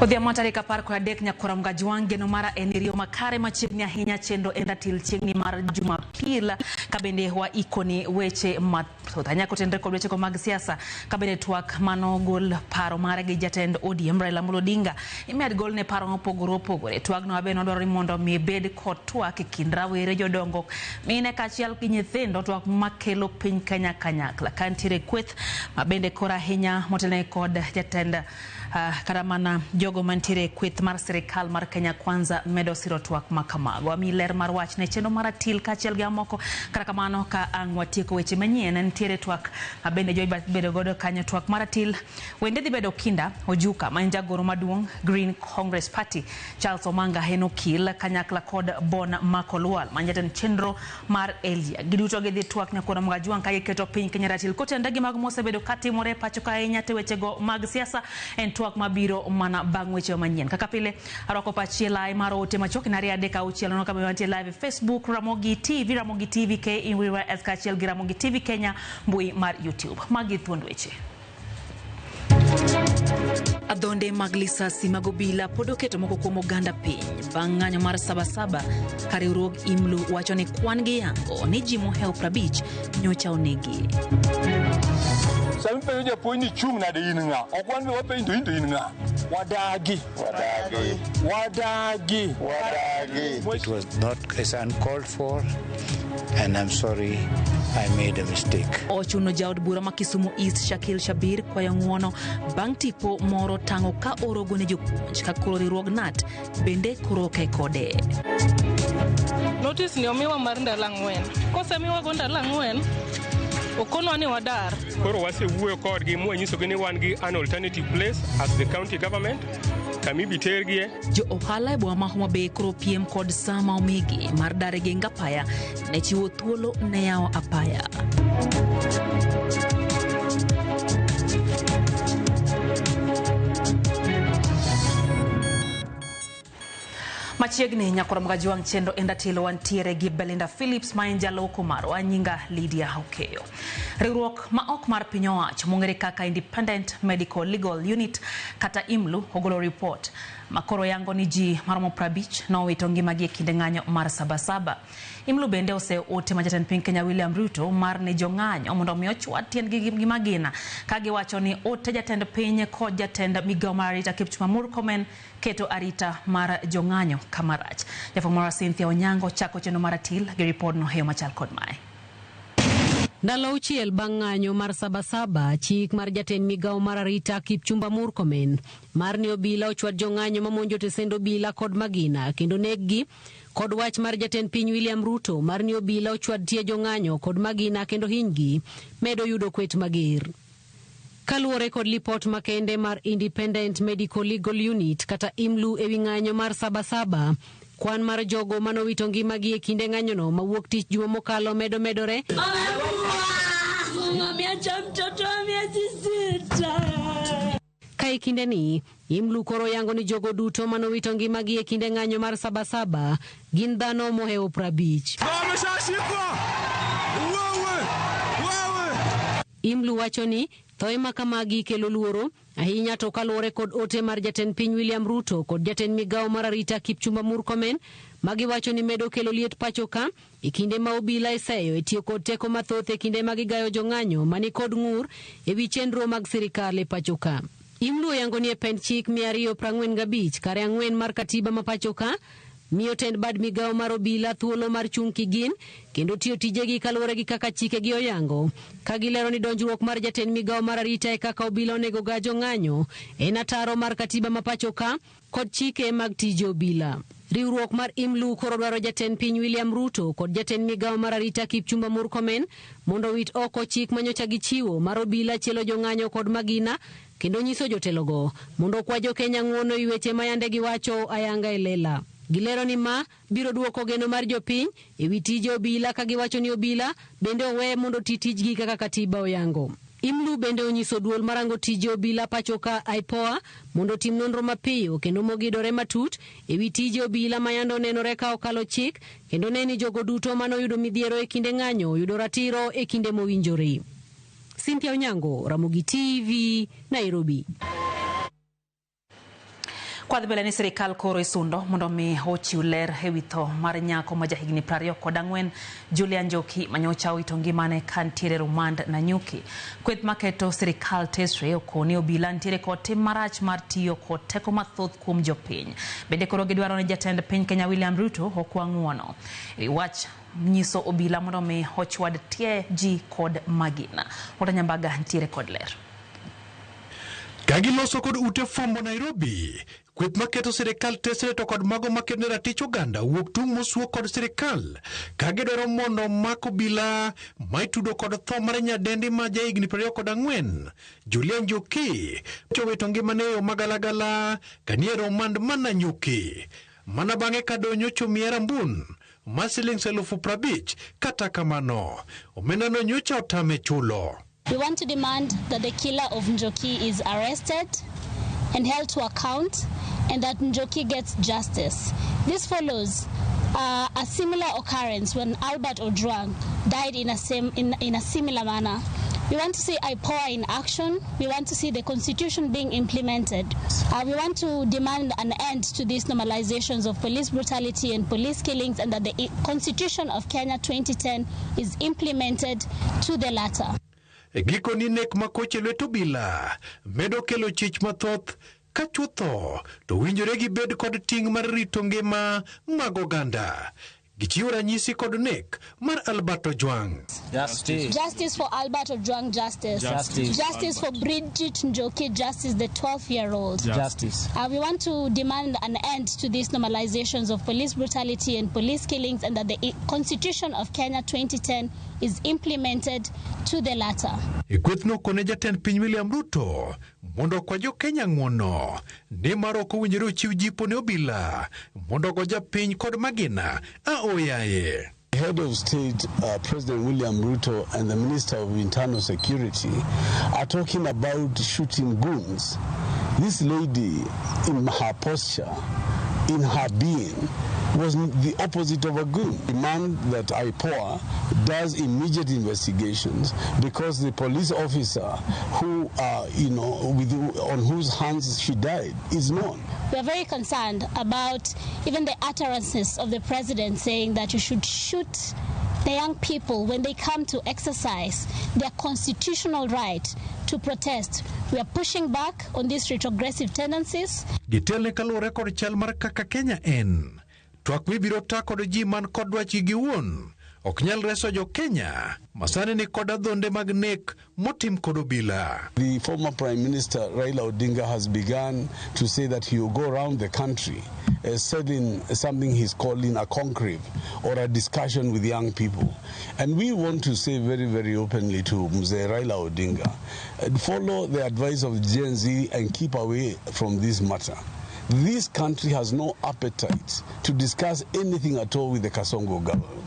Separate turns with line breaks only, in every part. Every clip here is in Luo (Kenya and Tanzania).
Odhiambo tarik 13 nyakora Mgajwang' geno mara en riyo makare machiegni ahinya chenro en ratil chieng'ni mar Jumapil kabende wa ikoni weche mathoth. Anyako tenre kod wechego mag siasa kabende twak mano gol paro mare gi jatend ODM Raila Amolo Odinga imed golne paro mopogore opogore. Twagno abe nodwaro ni mondo mi bed kod twak e kind rawere jodongo mine kaachiel gi nyithindo twak makelo piny Kenya kanyakla. Ka nitiere kweth mabende koro ahinya motelne kod jatend kata mana jogo mantiere e kweth mar sirikal mar Kenya Kwanza medo siro twak ma kamago. Ami ler mar wach ne chenro mar atil kaachiel gi mamoko. Kata kamano ka ang' watieko weche manyien nitiere twak mabende jo bedo godo kanyo twak mar atil. Wende dhi bedo kinda Ojuka ma en jagoro maduong' Green Congress Party, Charles Omanga en okil kanyakla kod Bon Makolwal ma en jatend chenro mar Elia. Giduto gidhi twak nyakwar Mgajwang' ka giketo piny Kenya ratil kotenre gi mago mosebedo katimore e pacho ka ahinya te wechego mag siasa en twak mabiro mana bang' weche manyien. Kaka pile arwako pachi e lai mar ote machuok en 2 3 6 nono kama wantie live e Facebook Ramogi TV, Ramogi TV KEYS kaachiel gi Ramogi TV Kenya mbui mar YouTube. Magi thuond weche. Adhonde mag lisasi mag obila pod oketo moko kuom oganda piny bang' ng'anyo mar Sabasaba ka riwruog IMLU wacho ni kwan gi yango ni ji mohewo 50 nyocha onegi.
Sama ipenjo japuonj ni chung' nade in ng'a? Ok wan be wapenjo to in to in ng'a? Wadagi.
Wadagi.
Wadagi.
Wadagi.
It was not, it's uncalled for, and I'm sorry I made a mistake.
Ochuno jaod bura ma Kisumu East Shakil Shabir kwayo ng'uono bang' tipo moro tang'o ka orogo ne jopuonj ka koro riwruog KNUT bende koro oke kode.
Notice ni omiwa mar ndalo 4. Kosemiwa go ndalo 4, okonwa ni wadar.
Koro wasewuoyo kodgi mwanyisogi ni wan gi an alternative place as the county government kama ibitergie.
Jo ohala e boma ma Homa Bay koro piem kod saa ma omigi mar dar e geng apaya ne chiwo thuolo ne yawo apaya. Machiegni nyakwar Mgajwang' chenro en ratil wantiere gi Belinda Phillips ma en jaloko marwa nyinga Lydia Okeyo. Riwruok ma ok mar piny owacho mong'ere kaka Independent Medical Legal Unit kata IMLU ogolo report ma koro yango ni ji maromo 50 nowito ngimagi e kinde ng'anyo mar Sabasaba. IMLU bende oseote ma jatend piny Kenya William Ruto mar ni jong'anyo mondo mi ochwad tiendgi gi magina ka giwacho ni ote jatend piny kod jatend migawo mar arita Kipchumba Murkomen keto arita mar jong'anyo kama rach. Jafwambo marwa Cynthia Onyango chako chenro mar atil gi ripodno e yo machal kod mae.
Ndalo 6 bang' ng'anyo mar Sabasaba, chik mar jatend migawo mar arita Kipchumba Murkomen mar ni obila ochwad jong'anyo mamonjo tesend obila kod magina kendo neggi, kod wach mar jatend piny William Ruto mar ni obila ochwad tie jong'anyo kod magina kendo hinygi, medo yudo kwet mager. Kaluwore kod lipot makende mar Independent Medical Legal Unit kata IMLU ewi ng'anyo mar Sabasaba, kwan mar jogo manowito ngimagi e kinde ng'anyono mawuok tich juma mokalo medo medore. Ka e kinde ni, IMLU koro yango ni jogo duto manowito ngimagi e kinde ng'anyo mar Sabasaba gin dhano mohewo 50. IMLU wacho ni thoe ma kamagi kelo luoro ahinya to kaluwore kod ote mar jatend piny William Ruto kod jatend migawo mar arita Kipchumba Murkomen magiwacho ni medo kelo liet pacho ka e kinde ma obila iseyo e tiyo kod teko mathoth e kinde ma gigayo jong'anyo mani kod ng'ur e wi chenro mag sirikal e pacho ka. IMLU oyango ni e pend chik 245 kare 4 mar katiba ma pacho ka miyo tend bad migawo mar obila thuolo mar chung' kigin kendo tiyo tijegi kaluwore gi kaka chikegi oyango, ka gilero ni donjruok mar jatend migawo mar arita e kaka obila onego ga jong'anyo en ataro mar katiba ma pacho ka kod chike mag tije obila. Riwruok mar IMLU koro dwaro jatend piny William Ruto kod jatend migawo mar arita Kipchumba Murkomen mondo owit oko chik manyocha gichiwo mar obila chielo jong'anyo kod magina kendo nyiso jotelogo mondo okwa jo-Kenya ng'uono e weche ma yande giwacho ayanga e lela. Gilero ni ma biro duoko geno mar jopiny e wi tije obila ka giwacho ni obila bende owe mondo oti tijgi kaka katiba oyango. IMLU bende onyiso duol marango tije obila pacho ka IPOA mondo otim nonro mapiyo kendo mogidore matut e wi tije obila ma yande onenore ka okalo chik kendo ne ni jogo duto manoyudo midhiero e kinde ng'anyo oyudo ratiro e kinde mowinjore. Cynthia Onyango, Ramogi TV, Nairobi.
Kwadhi mbele ni sirikal koro isundo mondo mi ochiw ler ewi tho mar nyako ma jahigni 24 Julia Njoki manyocha owito ngimane ka ntiere rumand Nanyuki. Kweth maketo sirikal tesre okoni obila ntiere kod tim marach mar tiyo kod teko mathoth kuom jopiny. Bende koro gidwaro ni jatend piny Kenya William Ruto okwa ng'uono. E wach nyiso obila mondo mi ochwad tie ji kod magina. Walter Nyambaga ntiere kod ler.
Kagiloso kod ute fwambo Nairobi, kweth maketo sirikal tesre to kod mago makedo ne ratich oganda wuok tung' mosuo kod sirikal ka gidwaro mondo mak obila ma itudo kod tho mar nyadendi ma jahigni 24 Julia Njoki owito ngimane e yo magalagala kanie romand ma Nanyuki mana bang'e ka donyo omiye rambun ma siling 50,000 kata kamano omendano nyocha otame chulo.
We want to demand that the killer of Njoki is arrested and held to account and that Njoki gets justice. This follows a similar occurrence when Albert Ojwang died in a similar manner. We want to see IPOA in action. We want to see the constitution being implemented. We want to demand an end to these normalizations of police brutality and police killings, and that the Constitution of Kenya 2010 is implemented to the letter.
Gikoni nek makoche lwet obila medo kelo chich mathoth ka chutho to winjore gibed kod ting' mar rito ngima mag oganda. Gichiwo ranyisi kod nek mar Albert Ojwang.
Justice.
Justice for Albert Ojwang, justice.
Justice.
Justice for Bridget Njoki, justice, the 12-year-old.
Justice.
We want to demand an end to these normalizations of police brutality and police killings, and that the Constitution of Kenya 2010 is implemented to the letter.
E kwethno okone jatend piny William Ruto mondo okwa jo-Kenya ng'uono nimar ok owinjore ochiw jipo ne obila mondo ogo japiny kod magina aoyaye.
Head of State President William Ruto and the Minister of Internal Security are talking about shooting goons. This lady, in her posture, in her being, was the opposite of a goon. Demand that IPOA does immediate investigations, because the police officer who, on whose hands she died is known.
We are very concerned about even the utterances of the president saying that you should shoot the young people when they come to exercise their constitutional right to protest. We are pushing back on these retrogressive tendencies.
Gitelne kaluwore kod chal mar kaka Kenya en. Twak mibiro ta kod ji man kod dwachgi giwuon ok nyal reso jo Kenya masani ni kod adhonde mag nek motim kod obila.
The former Prime Minister Raila Odinga has begun to say that he will go around the country setting something he's calling a conclave or a discussion with young people. And we want to say very, very openly to Mzee Raila Odinga, follow the advice of Gen Z and keep away from this matter. This country has no appetite to discuss anything at all with the Kasongo government.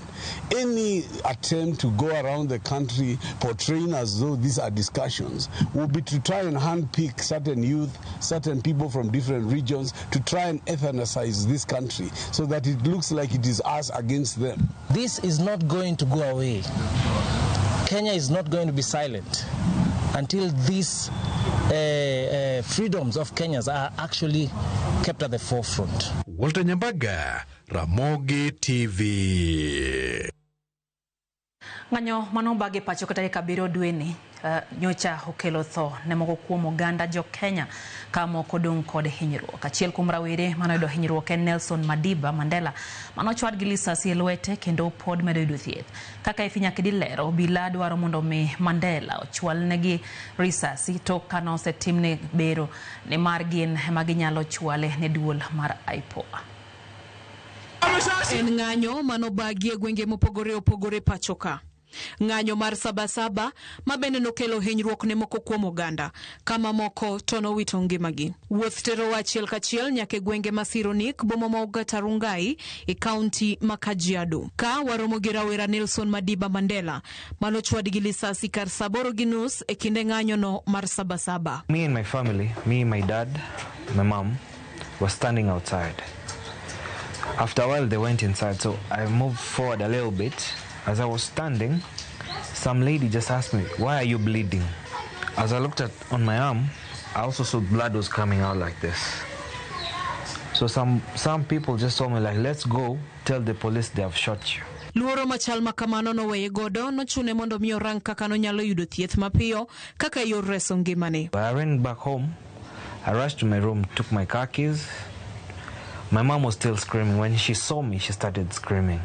Any attempt to go around the country portraying as though these are discussions will be to try and handpick certain youth, certain people from different regions to try and ethnicize this country so that it looks like it is us against them.
This is not going to go away. Kenya is not going to be silent until these freedoms of Kenyans are actually kept at the forefront.
Walter Nyambaga, Ramogi TV.
Ng'anyo manobagi pacho kata tarik 7 dweni nyocha okelo tho ne moko kuom oganda jo Kenya ka moko dong' kod hinyruok. Achiel kuom rawere manoyudo hinyruok en Nelson Madiba Mandela manochwad gi lisasi e lwete kendo pod medo yudo thieth. Kaka Effie Nyakedi lero, obila dwaro mondo mi Mandela ochwalnegi risasi tok kanosetimne bero nimar gin ema ginyalo chwale ne duol mar IPOA.
En ng'anyo manobagi e gwenge mopogore opogore pacho ka. Ng'anyo mar Sabasaba ma bende nokelo hinyruok ne moko kuom oganda, kama moko to nowito ngimagi. Wuoth terowa achiel kachiel nyaka e gwenge ma Sironik, boma ma Ugata Rongai e kaunti ma Kajiado. Ka waromo gi rawera Nelson Madiba Mandela manochwad gi lisasi kar 8:30 e kinde ng'anyono mar Sabasaba.
Me and my family, me, my dad, my mom, were standing outside. After a while they went inside, so I moved forward a little bit. As I was standing, some lady just asked me, "Why are you bleeding?" As I looked at on my arm, I also saw blood was coming out like this. So some people just told me like, let's go tell the police they have shot you.
Luoro machal ma kamano noweye godo nochune mondo mi orang kaka nonyalo yudo thieth mapiyo kaka yor reso ngimane.
I ran back home. I rushed to my room, took my car keys. My mom was still screaming. When she saw me, she started screaming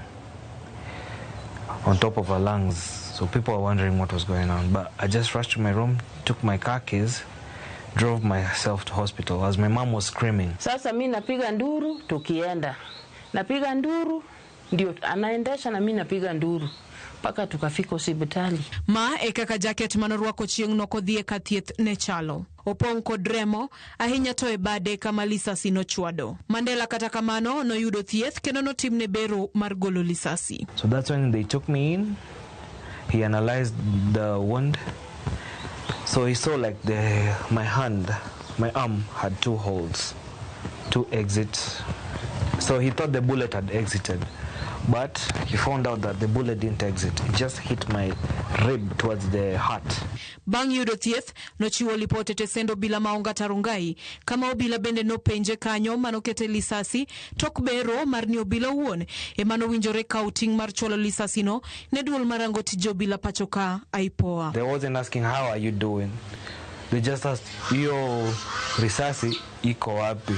on top of her lungs. So people were wondering what was going on. But I just rushed to my room, took my car keys, drove myself to hospital as my mom was screaming.
Sasa mi napiga nduru tukienda, napiga nduru ndio anaendesha na mi napiga nduru mpaka tukafika hospitali.
Ma e kaka jaket manorwako chieng' nokodhi e ka thieth ne chalo. Opong' kod remo ahinya to e bade kama lisasi nochwado. Mandela kata kamano noyudo thieth kendo notimne bero mar golo lisasi.
So that's when they took me in. He analyzed the wound. So he saw like my hand, my arm had two holes, two exits. So he thought the bullet had exited. But he found out that the bullet didn't exit. It just hit my rib towards the heart.
Bang' yudo thieth, nochiwo lipot e tesend obila ma Ongata Rongai, kama obila bende nopenje kanyo manokete lisasi tok bero mar ni obila owuon ema nowinjore kawo ting' mar chwalo lisasino ne duol marango tije obila pacho ka IPOA.
They wasn't asking how are you doing. They just asked, yo, risasi iko wapi?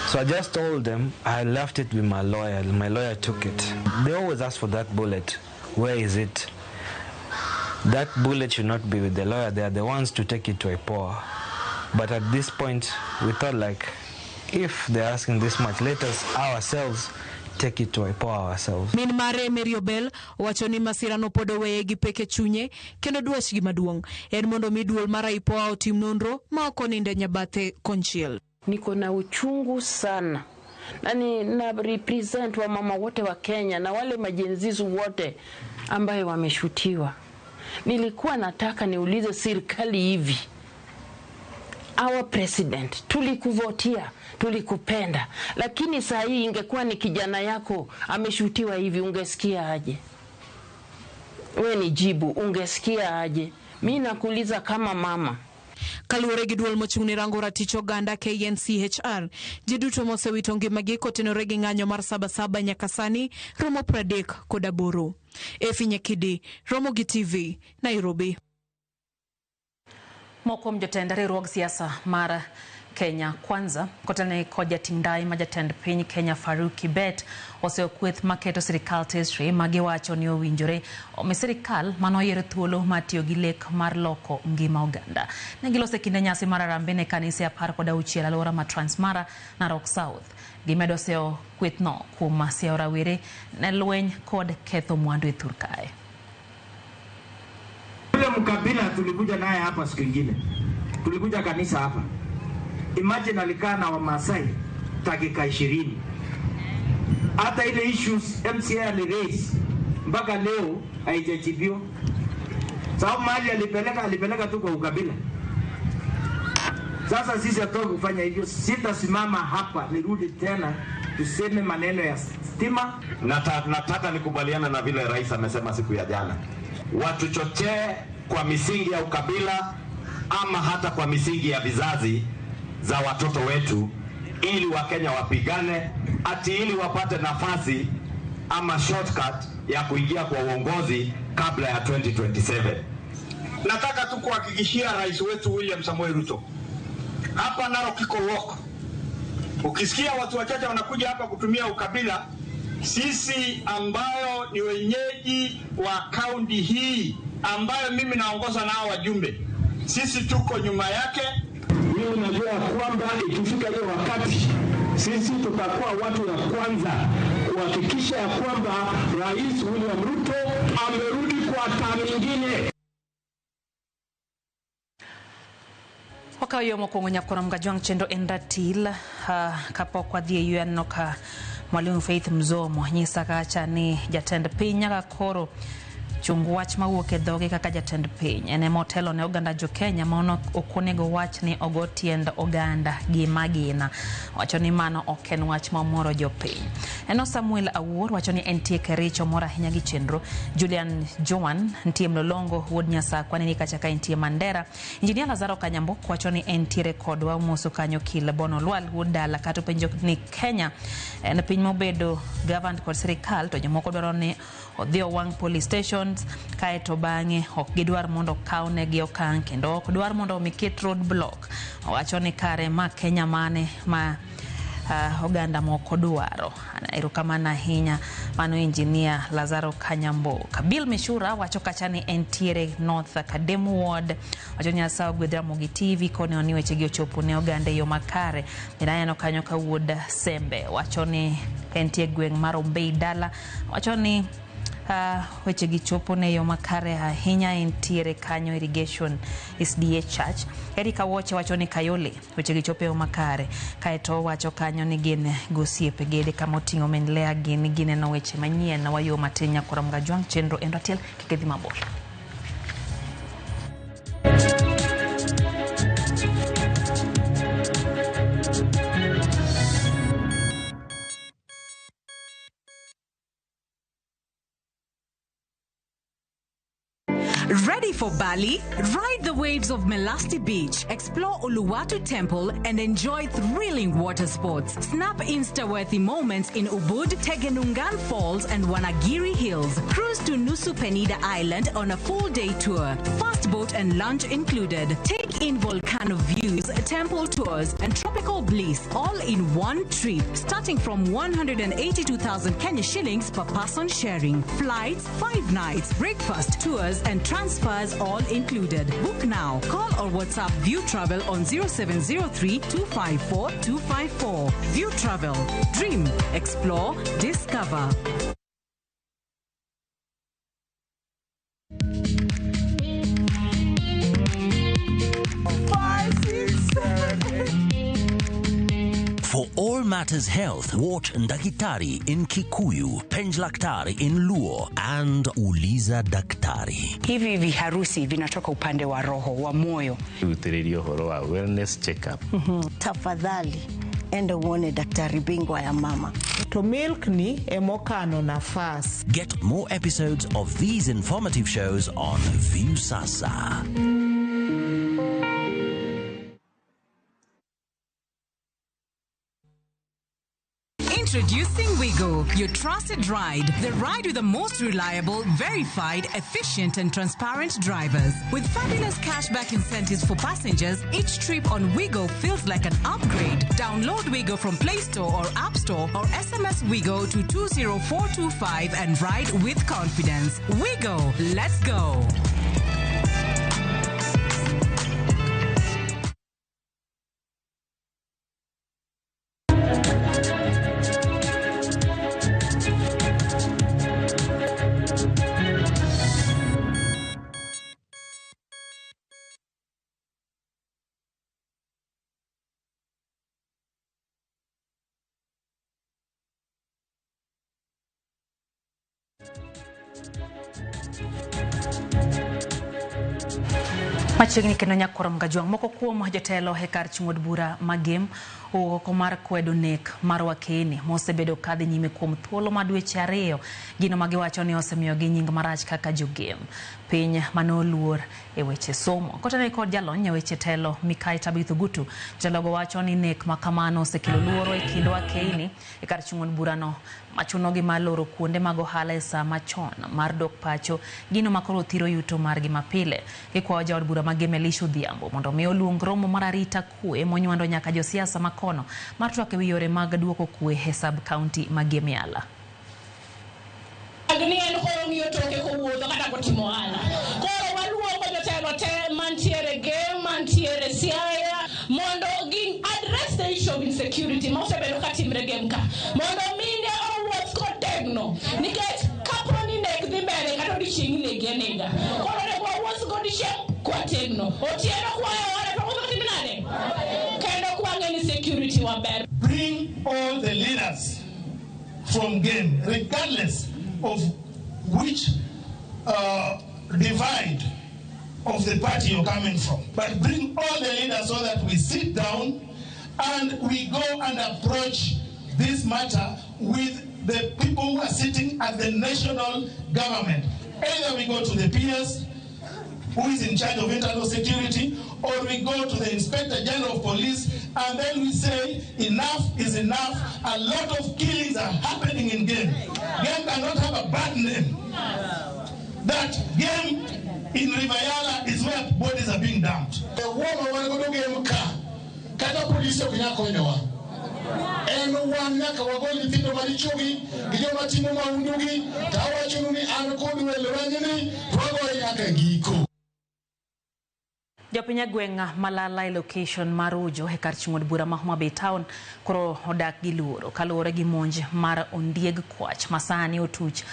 So I just told them I left it with my lawyer. My lawyer took it. They always ask for that bullet. Where is it? That bullet should not be with the lawyer. They are the ones to take it to IPOA. But at this point, we thought like, if they're asking this much, let us ourselves take it to IPOA ourselves.
Min mare Mary Obel owacho ni masirano pod oweye gi pek e chunye kendo dwachgi maduong' en mondo mi duol mar IPOA otim nonro ma ok oninde nyabathe konchiel.
Niko na uchungu sana na na represent wa mama wote wa Kenya na wale majenzizu wote ambayo wameshutiwa. Nilikuwa nataka niulize serikali hivi, our president, tulikuvotia, tulikupenda, lakini saa hii ingekuwa ni kijana yako ameshutiwa hivi, ungesikia aje? We ni jibu, ungesikia aje? Mi nakuuliza kama mama.
Kaluwore gi duol mochung' ne rango ratich oganda KNCHR, ji duto mosewito ngimagi kotenore gi ng'anyo mar Sabasaba nyaka sani romo 38. Efi Nyakidi, Romogi TV, Nairobi.
Moko kuom jotend riwruog siasa mar Kenya Kwanza kotelne kod jating' ndai ma jatend piny Kenya Farouk Kibet oseyo kweth maketo sirikal tesre ma giwacho ni owinjore omi sirikal manoyier thuolo mar tiyo gi lek mar loko ngima oganda. Ne giloso e kinde nyasi mar harambee ne kanise 16 alwora ma Transmara, Narok South. Gimedo seyo kwethno kuom seyo rawere ne lweny kod ketho mwandu e thur kae.
Yule mkabila tulikuja naye hapa siku ingine, tulikuja kanisa hapa. Imagine alikaa na Wamasai dakika 20. Hata ile issues MCA aliraise mpaka leo haijajibiwa. Sababu mali alipeleka tu kwa ukabila. Sasa sisi hatuwezi kufanya hivyo. Sitasimama hapa nirudi tena tuseme maneno ya stima.
Nataka nikubaliana na vile rais amesema siku ya jana. Watuchochee kwa misingi ya ukabila ama hata kwa misingi ya vizazi za watoto wetu ili Wakenya wapigane ati ili wapate nafasi ama shortcut ya kuingia kwa uongozi kabla ya 2027.
Nataka tu kuhakikishia rais wetu William Samoei Ruto, hapa Narok iko lock. Ukisikia watu wachache wanakuja hapa kutumia ukabila, sisi ambayo ni wenyeji wa kaunti hii ambayo mimi naongoza nao wajumbe, sisi tuko nyuma yake.
Mimi najua kwamba ikifika hiyo wakati sisi tutakuwa watu wa kwanza kuhakikisha ya kwamba Rais William Ruto amerudi kwa term nyingine.
Wakawo yo mokwongo nyakoro Mgajwang' chenro en ratil kapok wadhi e yweyo ka Mwalimu Faith Mzomo nyisa kacha ni jatend piny nyaka koro Chung wach mawuok e dhoge kaka jatend piny en ema otelo ne oganda jo Kenya ma ok onego wach ni ogo tiend oganda gi magina. Wacho ni mano ok en wach mamoro jopiny. Eno Samuel Awuor wacho ni entie Kericho mor ahinya gi chenro. Julian Joan nitie Mlolongo wuod Nyasakwa nini kacha ka entie Mandera. Injinia Lazaro Kanyambok wacho ni entiere kodwa omoso kanyo Kil Bono Lwal wuod dala kata openjo ni Kenya en piny mobedo governed kod sirikal to jomoko dwaro ni odhi owang' police stations kaeto bang'e ok gidwar mondo okawnegi okang' kendo ok dwar mondo mi ket road block. Owacho ni kare ma Kenya mane ma oganda moko dwaro. Erokamano ahinya mano Engineer Lazaro Kanyamboka. Bill Mishura wacho kacha ni entiere North Kadem Ward. Wacho Nyasaye ogwedh Ramogi TV koneno ni wechegi ochopo ne oganda e yo makare. Bende aneno kanyo ka wuod Sembe wacho ni entie gweng' mar Ombei Dala. Wacho ni wechegi chopo ne yo makare ahinya entiere kanyo irrigation SDA Church. Erika Woche wacho ni Kayole wechegi chopo e yo makare. Kaeto wacho kanyo ni gin gosiepe gede kama oting'o min Lea gin gineno weche manyien wayo matin nyakora Mgajwang' chenro en ratiel kik idhi mabor.
Ready for Bali? Ride the waves of Melasti Beach, explore Uluwatu Temple, and enjoy thrilling water sports. Snap Insta-worthy moments in Ubud, Tegenungan Falls, and Wanagiri Hills. Cruise to Nusa Penida Island on a full-day tour. Fast boat and lunch included. Take in volcano views, temple tours, and tropical bliss all in one trip, starting from 182,000 Kenya shillings per person sharing. Flights, 5 nights, breakfast, tours, and transfers all included. Book now. Call or WhatsApp View Travel on 0703 254 254. View Travel. Dream, explore, discover.
For all matters health, watch Ndakitari in Kikuyu, Penjlaktari in Luo, and Uliza Daktari.
Hivi viharusi vinatoka upande wa roho, wa moyo.
Utiririo horo wa wellness checkup.
Tafadhali enda uone daktari bingwa ya mama.
To milk ni emokano nafas.
Get more episodes of these informative shows on Viusasa.
Introducing Wigo, your trusted ride. The ride with the most reliable, verified, efficient, and transparent drivers. With fabulous cashback incentives for passengers, each trip on Wigo feels like an upgrade. Download Wigo from Play Store or App Store or SMS Wigo to 20425 and ride with confidence. Wigo, let's go.
Machiegni kendo nyakoro Mgajwang' moko kuom jotelo e kar chung' od bura Magem owuok mar kwedo nek mar Wakeni mosebedo kadhi nyime kuom thuolo ma dweche 2, gino ma giwacho ni osemiyogi nying marach kaka jogem piny mane oluor e weche somo. Kotenore kod jalony e weche telo Mikai Tabitha Ogutu, jotelogo wacho ni nek ma kamano osekelo luoro e kind Wakeni e kar chung' od burano machunogi mar loro kuonde mag ohala e saa machon mar dok pacho, gino ma koro thiro yuto margi mapile. Gikwayo jaod bura Magem Elisha Odhiambo mondo mi oluong romo mar arita kwe monywando nyaka josiasa makono mar twak ewi yore mag duoko kwe e sub county Magem Yala.
Ni en koro ng'iyo toke kowuotho kata kotimo ohala. Koro waluongo jotelo te mantiere Gem, mantiere Siaya mondo gi address the issue of insecurity ma osebedo ka timre Gem ka. Mondo mine owuoth kotegno nikech kapo ni nek dhi mbele kata odiochieng' inegi anega. Koro onego wawuoth godiochieng' kwategno. Otieno kwayo ore to wawuotho katimre nade? Kendo kwang'e ni security waber.
Bring all the leaders from Gem, regardless of which
divide of the party you're coming from, but bring all the leaders so that we sit down and we go and approach this matter with the people who are sitting at the national government. Either we go to the PS, who is in charge of internal security, or we go to the Inspector General of Police, and then we say enough is enough. A lot of killings are happening in Game. Game cannot have a bad name. That Game in River Yala is where bodies are being dumped.
The woman wan godo Game ka, kata polisi ok nyal konyowa. En wan nyaka wagol nyithindo marichogi gi joma timo mahundugi, to awachonu ni an kodu e lwenyni, to wagoye nyaka e giko.
Jopiny e gweng' Malala e location mar Ujo e kar chung' od bura ma Homa Bay Town koro odak gi luoro kaluwore gi monj mar ondieg kwach ma sani otuch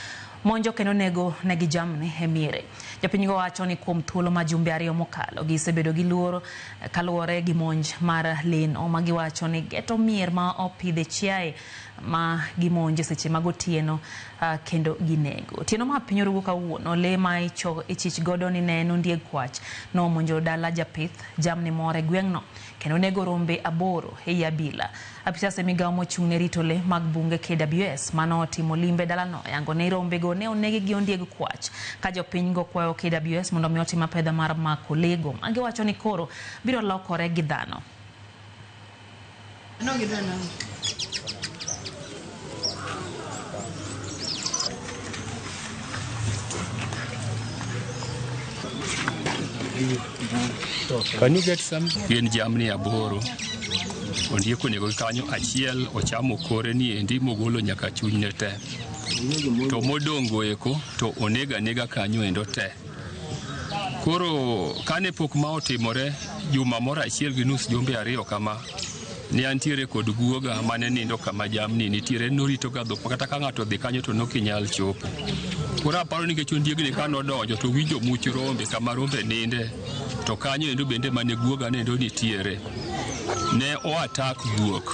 monjo kendo nego negi jamni e miere. Jopinygo wacho ni kuom thuolo ma jumbe 2 mokalo gisebedo gi luoro kaluwore gi monj mar leno ma giwacho ni geto mier ma opidhe chiaye ma gimonjo seche mag otieno kendo ginego. Otieno ma piny orugo kawuono, le ma ichich godo ni ne en ondieg kwach nomonjo dala japith jamni moro e gweng'no kendo nego rombe 8 ei abila. Apisas e migawo mochung' ne rito le mag bunge KWS mano otimo limbe dalano yango ni rombego ne onegi gi ondieg kwach ka jopinygo kwayo KWS mondo mi otim apedha mar mako lego ma giwacho ni koro biro lokore gi dhano.
Can you get some? Gin jamni 8. Ondiek onego kanyo achiel ochamo kore ni endi mogolo nyaka chunyne te. To modongo eko to onego anega kanyo endo te. Koro kane pok ma otimore juma moro 1.5 jumbe 2 kama ne antiere kod guoga mane nindo kama jamni nitiere norito ga dhok kata ka ng'ato dhi kanyo to nokinyal chopo. Koro aparo nikech ondiegni ka nodonjo to winjo much rombe kama rombe ninde to kanyo endo bende mane guoga nendo nitiere. Ne o attack guok.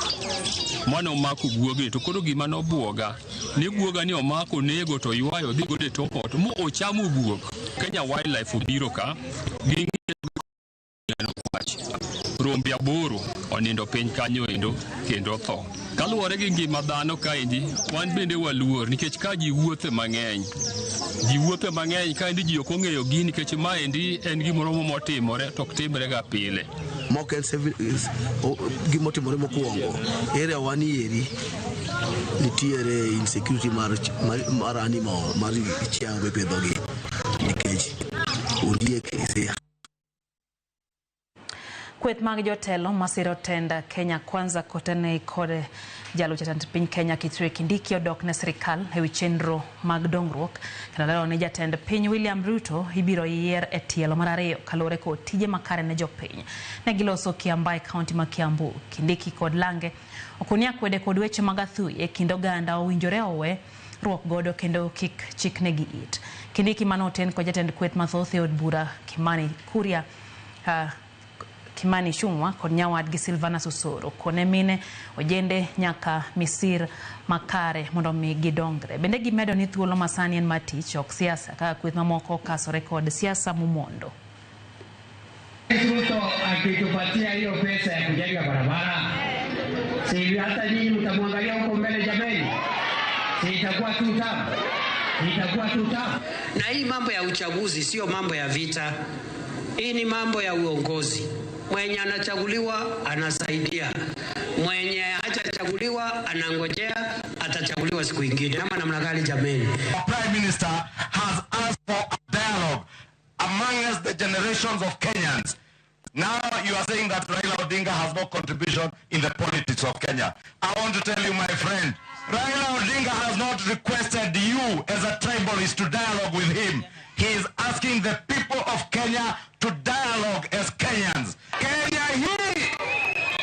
Mano omako guogni to koro gima nobuoga ni guoga ni omako nego to ywayo dhi godo e tok ot mo ochamo guok. Kenya Wildlife obiro ka gi kwach. Rombe 8 onindo piny kanyo endo kendo tho. Kaluwore gi ngima dhano kaendi, wan bende waluor nikech ka ji wuothe mang'eny. Ji wuothe mang'eny kaendi ji ok ong'eyo gini nikech maendi en gimoro motimore to ok timre ga pile.
Mok en gimotimore mokwongo, area wan eri nitiere insecurity mar animal mar chiayo mipidhogi nikech ondiek ise.
Kweth mag jotelo masiro tend Kenya Kwanza kotene kod jalup jatend piny Kenya Kithure Kindiki odok ne sirikal ewi chenro mag dongruok kendo lero ni jatend piny William Ruto ibiro yier e tielo mar 2 kaluwore kod tije makare ne jopiny. Ne giloso Kiambaa e kaunti ma Kiambu. Kindiki kod Lange okoni akwede kod weche mag athuyi e kind oganda owinjore owe ruok godo kendo kik chiknegi it. Kindiki mane oten kod jatend kweth mathoth e od bura Kimani Kuria Kimani Ichung'wa kod nyawadgi Silvana Susoro kone mine ojende nyaka misir makare mondo mi gidongre. Bende gimedo ni thuolo masani en mar tich ok siasa kaka kweth mamoko okasore kod siasa momondo.
Ruto akitupatia hiyo pesa ya kujenga barabara, si hata nyinyi mtamwangalia huko mbele jameni, si itakuwa tu tabu, itakuwa tu tabu.
Na hii mambo ya uchaguzi sio mambo ya vita, hii ni mambo ya uongozi. Mwenye anachaguliwa anasaidia, mwenye hajachaguliwa anangojea atachaguliwa siku ingine. Ama namna gani jameni?
Prime Minister has asked for a dialogue among us, the generations of Kenyans. Now you are saying that Raila Odinga has no contribution in the politics of Kenya. I want to tell you, my friend, Raila Odinga has not requested you as a tribalist to dialogue with him. He is asking the people of Kenya to dialogue as Kenyans. Kenya hii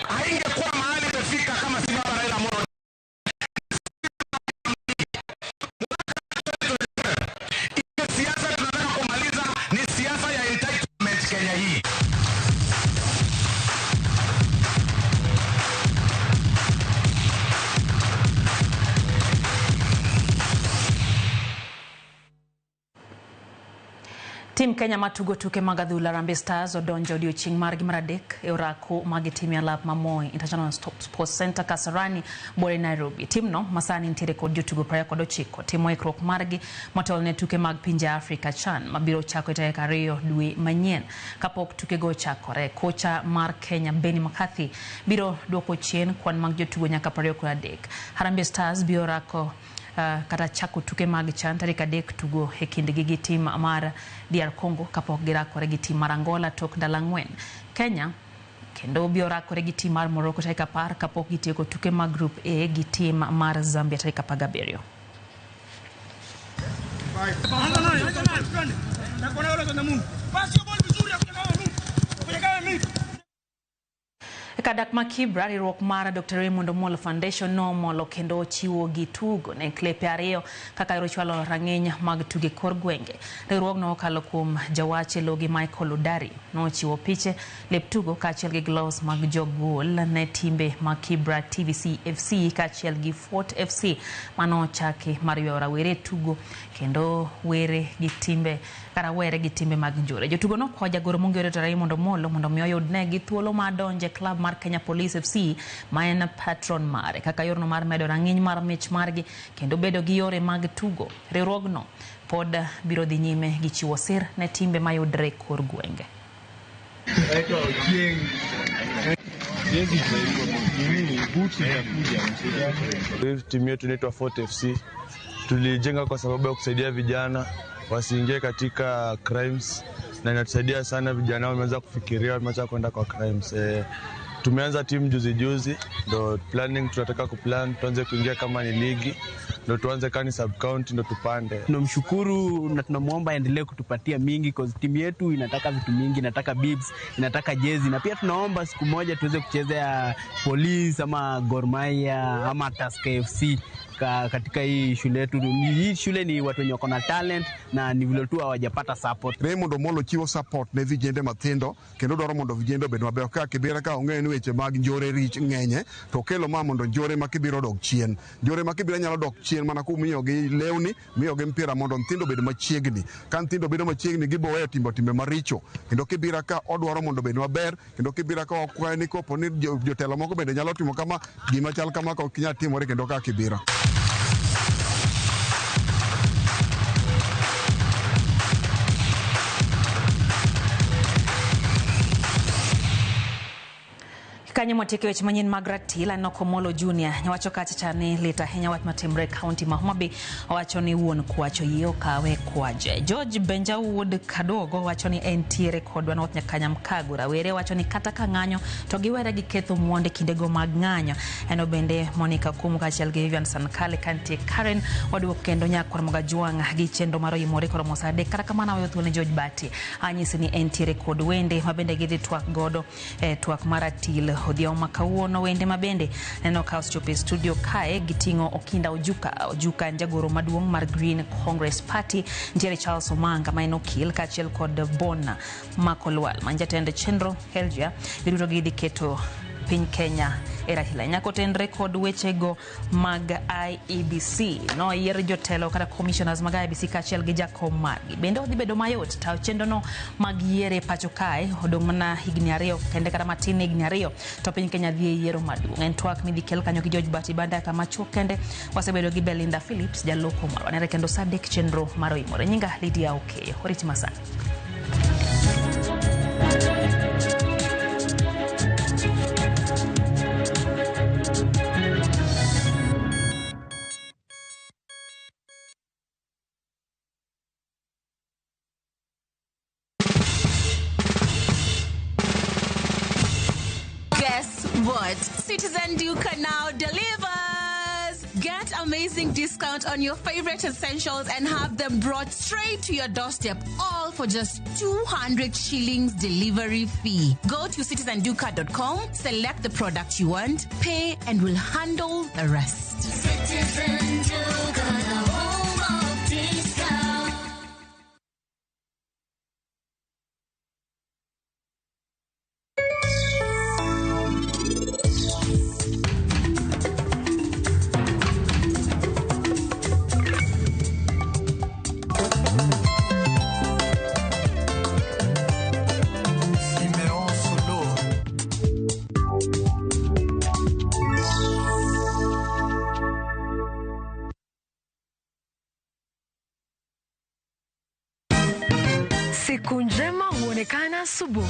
haingekuwa mahali imefika kama si baba Raila Amolo. Siasa tunataka kumaliza ni siasa ya entitlement Kenya hii.
Tim Kenya matugo tuke mag adhula Harambee Stars odonjo odiochieng' margi mar adek e orako magitime alap ma Moi International Sports Centre Kasarani bore Nairobi. Timno masani nitiere kod jotugo 29 timo ikruok margi motelo ne tuke mag pinje Afrika CHAN mabiro chako e tarik 2 dwe manyien. Kapok tukego ochakore, kocha mar Kenya Benni McCarthy biro duoko chien kwan mag jotugo nyaka 23. Harambee Stars biro rako kata chako tuke mag CHAN tarik 3 tugo e kindgi gi tim mar DR Congo kapok girakore gi tim mar Angola tok ndalo 4. Kenya kendo biro rakore gi tim mar Morocco tarik 10 kapok gitieko tuke mag Group A gi tim mar Zambia tarik 17. Kadak ma Kibra, riwruok mar Dr. Raymond Omolo Foundation nomolo kendo chiwo gi tugo ne klepe 2 kaka yor chwalo rang'iny mag tuge kor gwenge. Riwruogno okalo kuom jawach logi Michael Udari nochiwo piche, lep tugo kaachiel gi gloves mag jogol ne timbe mag Kibra TVC FC kaachiel gi Fort FC manochaki mar ywayo rawere tugo kendo were gi timbe kata were gi timbe mag njore. Jotugo nokwayo jagoro mong'ere Dr. Raymond Omolo mondo mi oyudnegi thuolo mar donjo e klab mar Kenya Police FC ma en patron mare kaka yorno mar medo rang'iny mar mich margi kendo bedo gi yore mag tugo. Riwruogno pod biro dhi nyime gi chiwo sir ne timbe mayudre kor gwenge.
Timu yetu inaitwa Fort FC. Tulijenga kwa sababu ya kusaidia vijana wasiingie katika crimes, na inatusaidia sana, vijana wameanza kufikiria, wameanza kwenda kwa crimes. Tumeanza timu juzi juzi, ndo planning tunataka kuplan tuanze kuingia kama ni ligi, ndo tuanze kani sub county, ndo tupande.
Tunamshukuru na tunamuomba aendelee kutupatia mingi cause timu yetu inataka vitu mingi, inataka bibs, inataka jezi, na pia tunaomba siku moja tuweze kuchezea Police ama Gor Mahia ama Tusker FC katika hii shule yetu. Hii shule ni watu wenye wako na talent na ni vile tu hawajapata support.
Raymond Omolo chiwo support ne vijende matindo kendo dwaro mondo vijende obed mabeyo. Ka Kibera ka ong'eyo ni weche mag njore rich ng'enye, to kelo ma mondo njore ma Kibera odok chien. Njore ma Kibera nyalo dok chien mana kumiyogi lewni, miyogi mpira mondo nyithindo obed machiegni. Ka nyithindo bedo machiegni gibo weyo timbo timbe maricho. Kendo Kibera ka odwaro mondo obed maber, kendo Kibera ka okwayo ni kopo ni jotelo moko bende nyalo timo kama, gima chal kama ka ok nyal timore kendo ka Kibera.
Kanyo mwatieko weche manyien mag ratil, aneno Komolo Junior nyawacho kacha cha ni lit ahinya wach matimre e kaunti ma Homa Bay. Owacho ni wuon kwacho yie okawe kwaje. George Benja wuod Kadogo wacho ni entiere kodwa North Nyakanyamkago. Rawere wacho ni kata ka ng'anyo to giwere gi ketho mwonde kindego mag ng'anyo. En bende Monica Kumu kaachiel gi Vivian Sankale kantie Karen waduoko kendo nyakwar Mogajwang' gi chenro mar oyimore koromo saa 3. Kata kamano aweyo thuolo ne George Bati anyisi ni entiere kod wende mabende gidhi twak godo twak mar ratil odhiambo ma kawuono. Wende mabende neno ka osechopo e studio kae giting'o Okinda Ojuka. Ojuka en jagoro maduong' mar Green Congress Party, nitiere Charles Omanga ma en okil kaachiel kod Bona Makolwal ma en jatend chenro Helgia. Giduto gidhi keto piny Kenya e ratil. Nyaka otenre kod wechego mag IEBC. Noyier jotelo kata commissioners mag IEBC kaachiel gi jakom margi. Bende odhi bedo mayot tayo chenrono mag yiero e pacho kae. Odong' mana higni 2 kende kata matin higni 2 to piny Kenya dhi e yiero maduong'. En twak midhi kel kanyo gi George Bati Banda kama chuok kende. Wasebedo gi Belinda Phillips jaloko marwa. Nere kendo saa 3 chenro mar oyimore. Nyinga Lydia Okeyo. Oriti masani.
Guess what? Citizen Duka now delivers! Get amazing discount on your favorite essentials and have them brought straight to your doorstep, all for just 200 shillings delivery fee. Go to citizenduka.com, select the product you want, pay, and we'll handle the rest.
Citizen Duka, the home of discount.
Onekana asubuhi.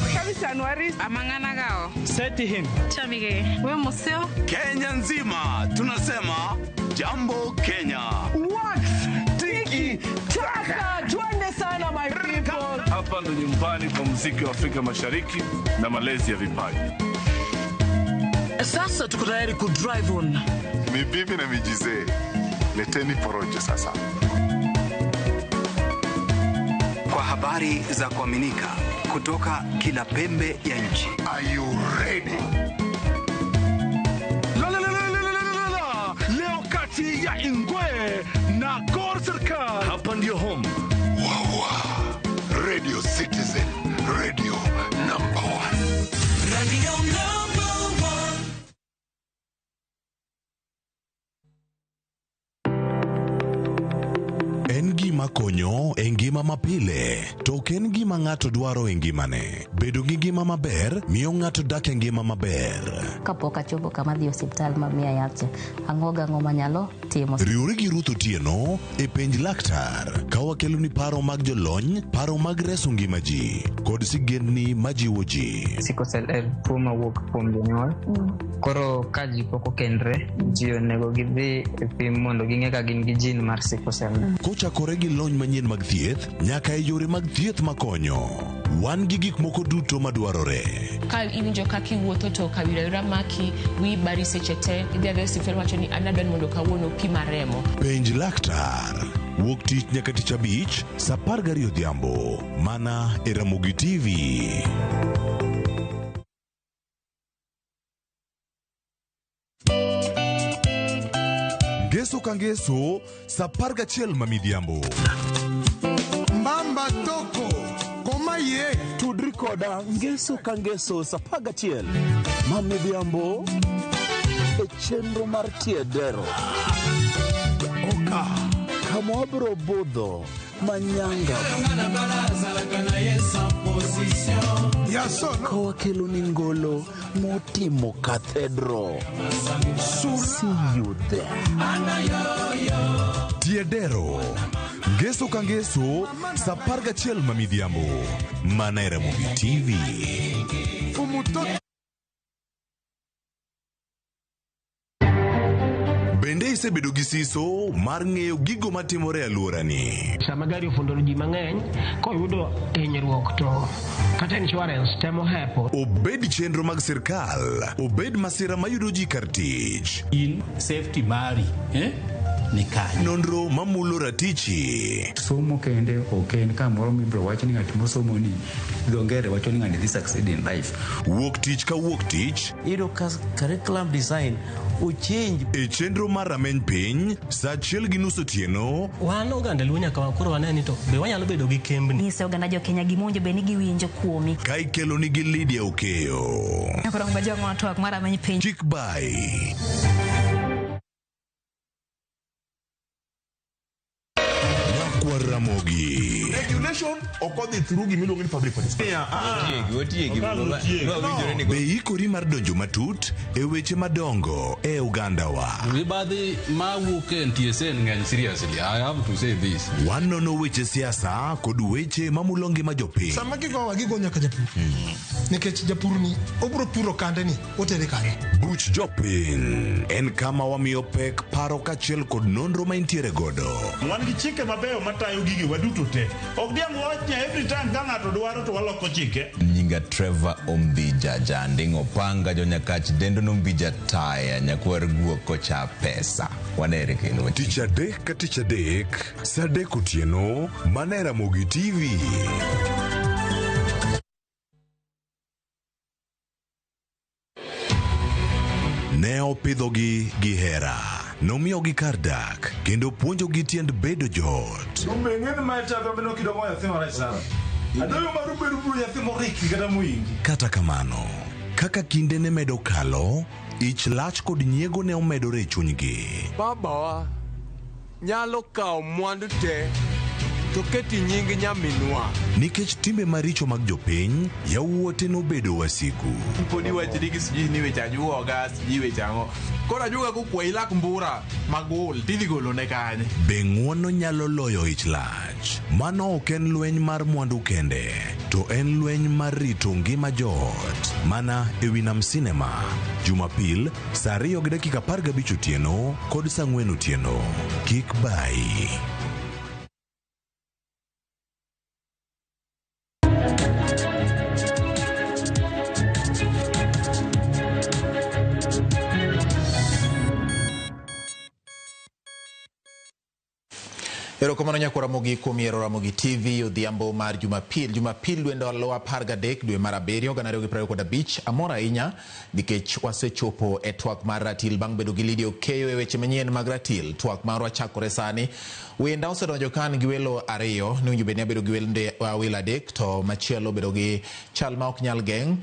Kenya nzima tunasema jambo Kenya.
Wax tiki taka, twende sana my people.
Hapa ndo nyumbani kwa muziki wa Afrika Mashariki na malezi ya vipaji.
Sasa tuko tayari ku drive on.
Ni bibi na mijizee, leteni porojo sasa.
Kwa habari za kuaminika kutoka kila pembe ya nchi.
Are you ready?
La, la, la, la, la, la, la, la. Leo kati ya Ingwe na Gor Serikal. Hapa ndio home.
Wawa. Radio Citizen, radio number one.
Radio number one.
En gima konyo e ngima mapile, to ok en gima ng'ato dwaro e ngimane. Bedo gi ngima maber miyo ng'ato dak e ngima maber.
Kapok achopo kama dhi osiptal ma miya yath cha, ang'o gang'o manyalo timo.
Riwri gi Ruth Otieno e penj laktar ka wakeloni paro mag jolony, paro mag reso ngima ji kod sigendni majiwo ji.
Sickle cell en tuo mawuok kuom jonyuol. Koro ka ji pok okendre, ji onego gidhi e pim mondo ging'e ka gin gi gene mar sickle cell.
Kochakore gi lony manyien mag thieth nyaka e yore mag thieth makonyo, wan gi gik moko duto madwarore.
Ka iwinjo kaka iwuotho to kawira wira maki, wiyi bari seche te, idhi adhiya e osiptal wacho ni an adwa ni mondo kawuono pima remo.
Penj laktar wuok tich nyaka tich abich saa 12 odhiambo mana e Ramogi TV. Ngeso ka ngeso saa 11 ma midhiambo.
Mbamba toko koma ye
tudri koda ngeso ka ngeso saa 11 ma midhiambo e chenro mar tiedero oka kama wabiro budho manyanga ka wakelo ni ngolo motimo cathedral. See you there.
Tiedero ngeso ka ngeso saa 11 ma midhiambo mana e Ramogi TV. Bende isebedo gi siso mar ng'eyo gigo matimore e alworani?
Sama gari ofundo ji mang'eny, koyudo hinyruok to kata insurance temo hepo.
Obed chenro mag sirkal, obed masira mayudo ji kar tich.
In safety mari, ni kanye.
Nonro mamulo ratichi.
Somo kende ok en kamoro mibiro wach ni ng'at mosomo ni dho ngere wacho ni ng'ani dhi succeed in life.
Wuok tich ka wuok tich.
Iyudo ka curriculum design ochange.
E chenro mar rameny piny saa 1:30 otieno.
Wan oganda Luo nyaka koro wane ni to be wanyalo bedo gi kembni.
Nyise oganda jo Kenya gima owinjo bed ni giwinjo kuomi.
Ka ikelo nigi Lydia Okeyo.
Koro ng'ajo twak mar rameny piny.
Chik bai. Ramogi.
Regulation ok odhi through gimiluongo ni public participation.
Be ikori mar donjo matut e weche madongo e ogandawa.
Mibadhi mawuok e NTSA ng'eny seriously. I have to say this.
Wanono weche siasa kod weche mamulo ngima jopiny.
Sama gigowa gigo nyaka japur. Nikech japur ni obro puro kande ni otere kanye.
Buch jopiny en kama wamiyo pek paro kaachiel kod nonro ma intiere godo.
Wan gi chike mabeyo matayo gigi waduto te. Ok diang' wach ni every time ka ng'ato dwaro to waloko chike.
Nyinga Trevor Ombija Janding'o Panga Jonyakach Dendo Nombija Taya Nyakwar Guok Kocha Pesa. Wanere kendo.
Tich adek ka tich adek saa 3 otieno mana e Ramogi TV. Ne opidhogi gi hera, nomiyogi kar dak kendo puonjogi tiend bedo joot. Kata kamano, kaka kinde ne medo kalo, ich lach kod nyiego ne omedore e chunygi.
Babawa nyalo kawo mwandu te to keti nying nyaminwa.
Nikech timbe maricho mag jopiny, yawuote nobedo wasigu.
Pod iwachni gi sijui ni weche ajuoga, sijui weche ang'o. Koro ajuoga kokwayi lak mbura magul tidhi golone kanye?
Be ng'uono nyalo loyo ich lach? Mano ok en lweny mar mwandu kende. To en lweny mar rito ngima joot. Mana e wi Nam Cinema. Jumapil, saa 2:15 otieno kod saa 4 otieno. Kik bayi.
Erokamano nyakwar Ramogi kuom yiero Ramogi TV odhiambo mar Jumapil. Jumapil dwe ndalo 13 dwe mar 7 2025. Amor ahinya nikech wasechopo e twak mar ratil bang' bedo gi Lydia Okeyo e weche manyien mag ratil. Twak marwa chakore sani. Wenda osedonjo kan gi welo ariyo. Nowinjo bed ni abedo gi wende welo adek to machielo obedo gi chal ma ok nyal geng'.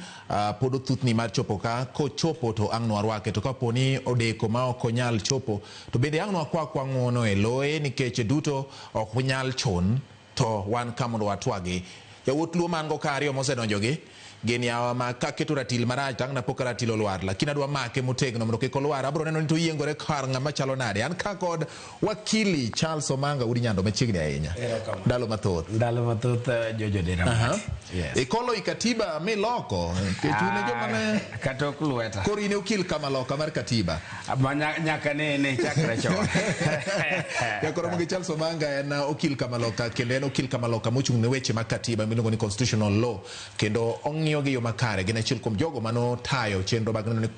Pod othuthni mar chopo ka. Kochopo to ang' nwarwake. To kapo ni odeko ma ok onyal chopo to bende ang' nwakwa kwa ng'uono e loye nikech duto ok nyal chun to wan ka mondo watwagi. Yawuot Luo man go ka ariyo mosedonjogi gin yawa ma kaketo ratil marach to ang' napo ka ratil olwar, lakini adwa make motegno mondo kik olwar. Abro neno ni to oyiengore kar ng'ama chalo nade. An ka kod wakili Charles Omanga Udi Nyando machiegni ahinya. Ndalo mathoth.
Ndalo mathoth Jojo Dera.
Yes. Ikolo i katiba miloko nikech un e joma ne
kata ok lweta.
Koro in e okil kama loka mar katiba.
Ma nyaka nene chakre chon.
Jakoro Ramogi Charles Omanga en okil kama loka kendo en okil kama loka mochung' ne weche mag katiba miluongo ni constitutional law kendo ong'iyo gi yo makare. Gin achiel kuom jogo manotayo chenro mag neno ni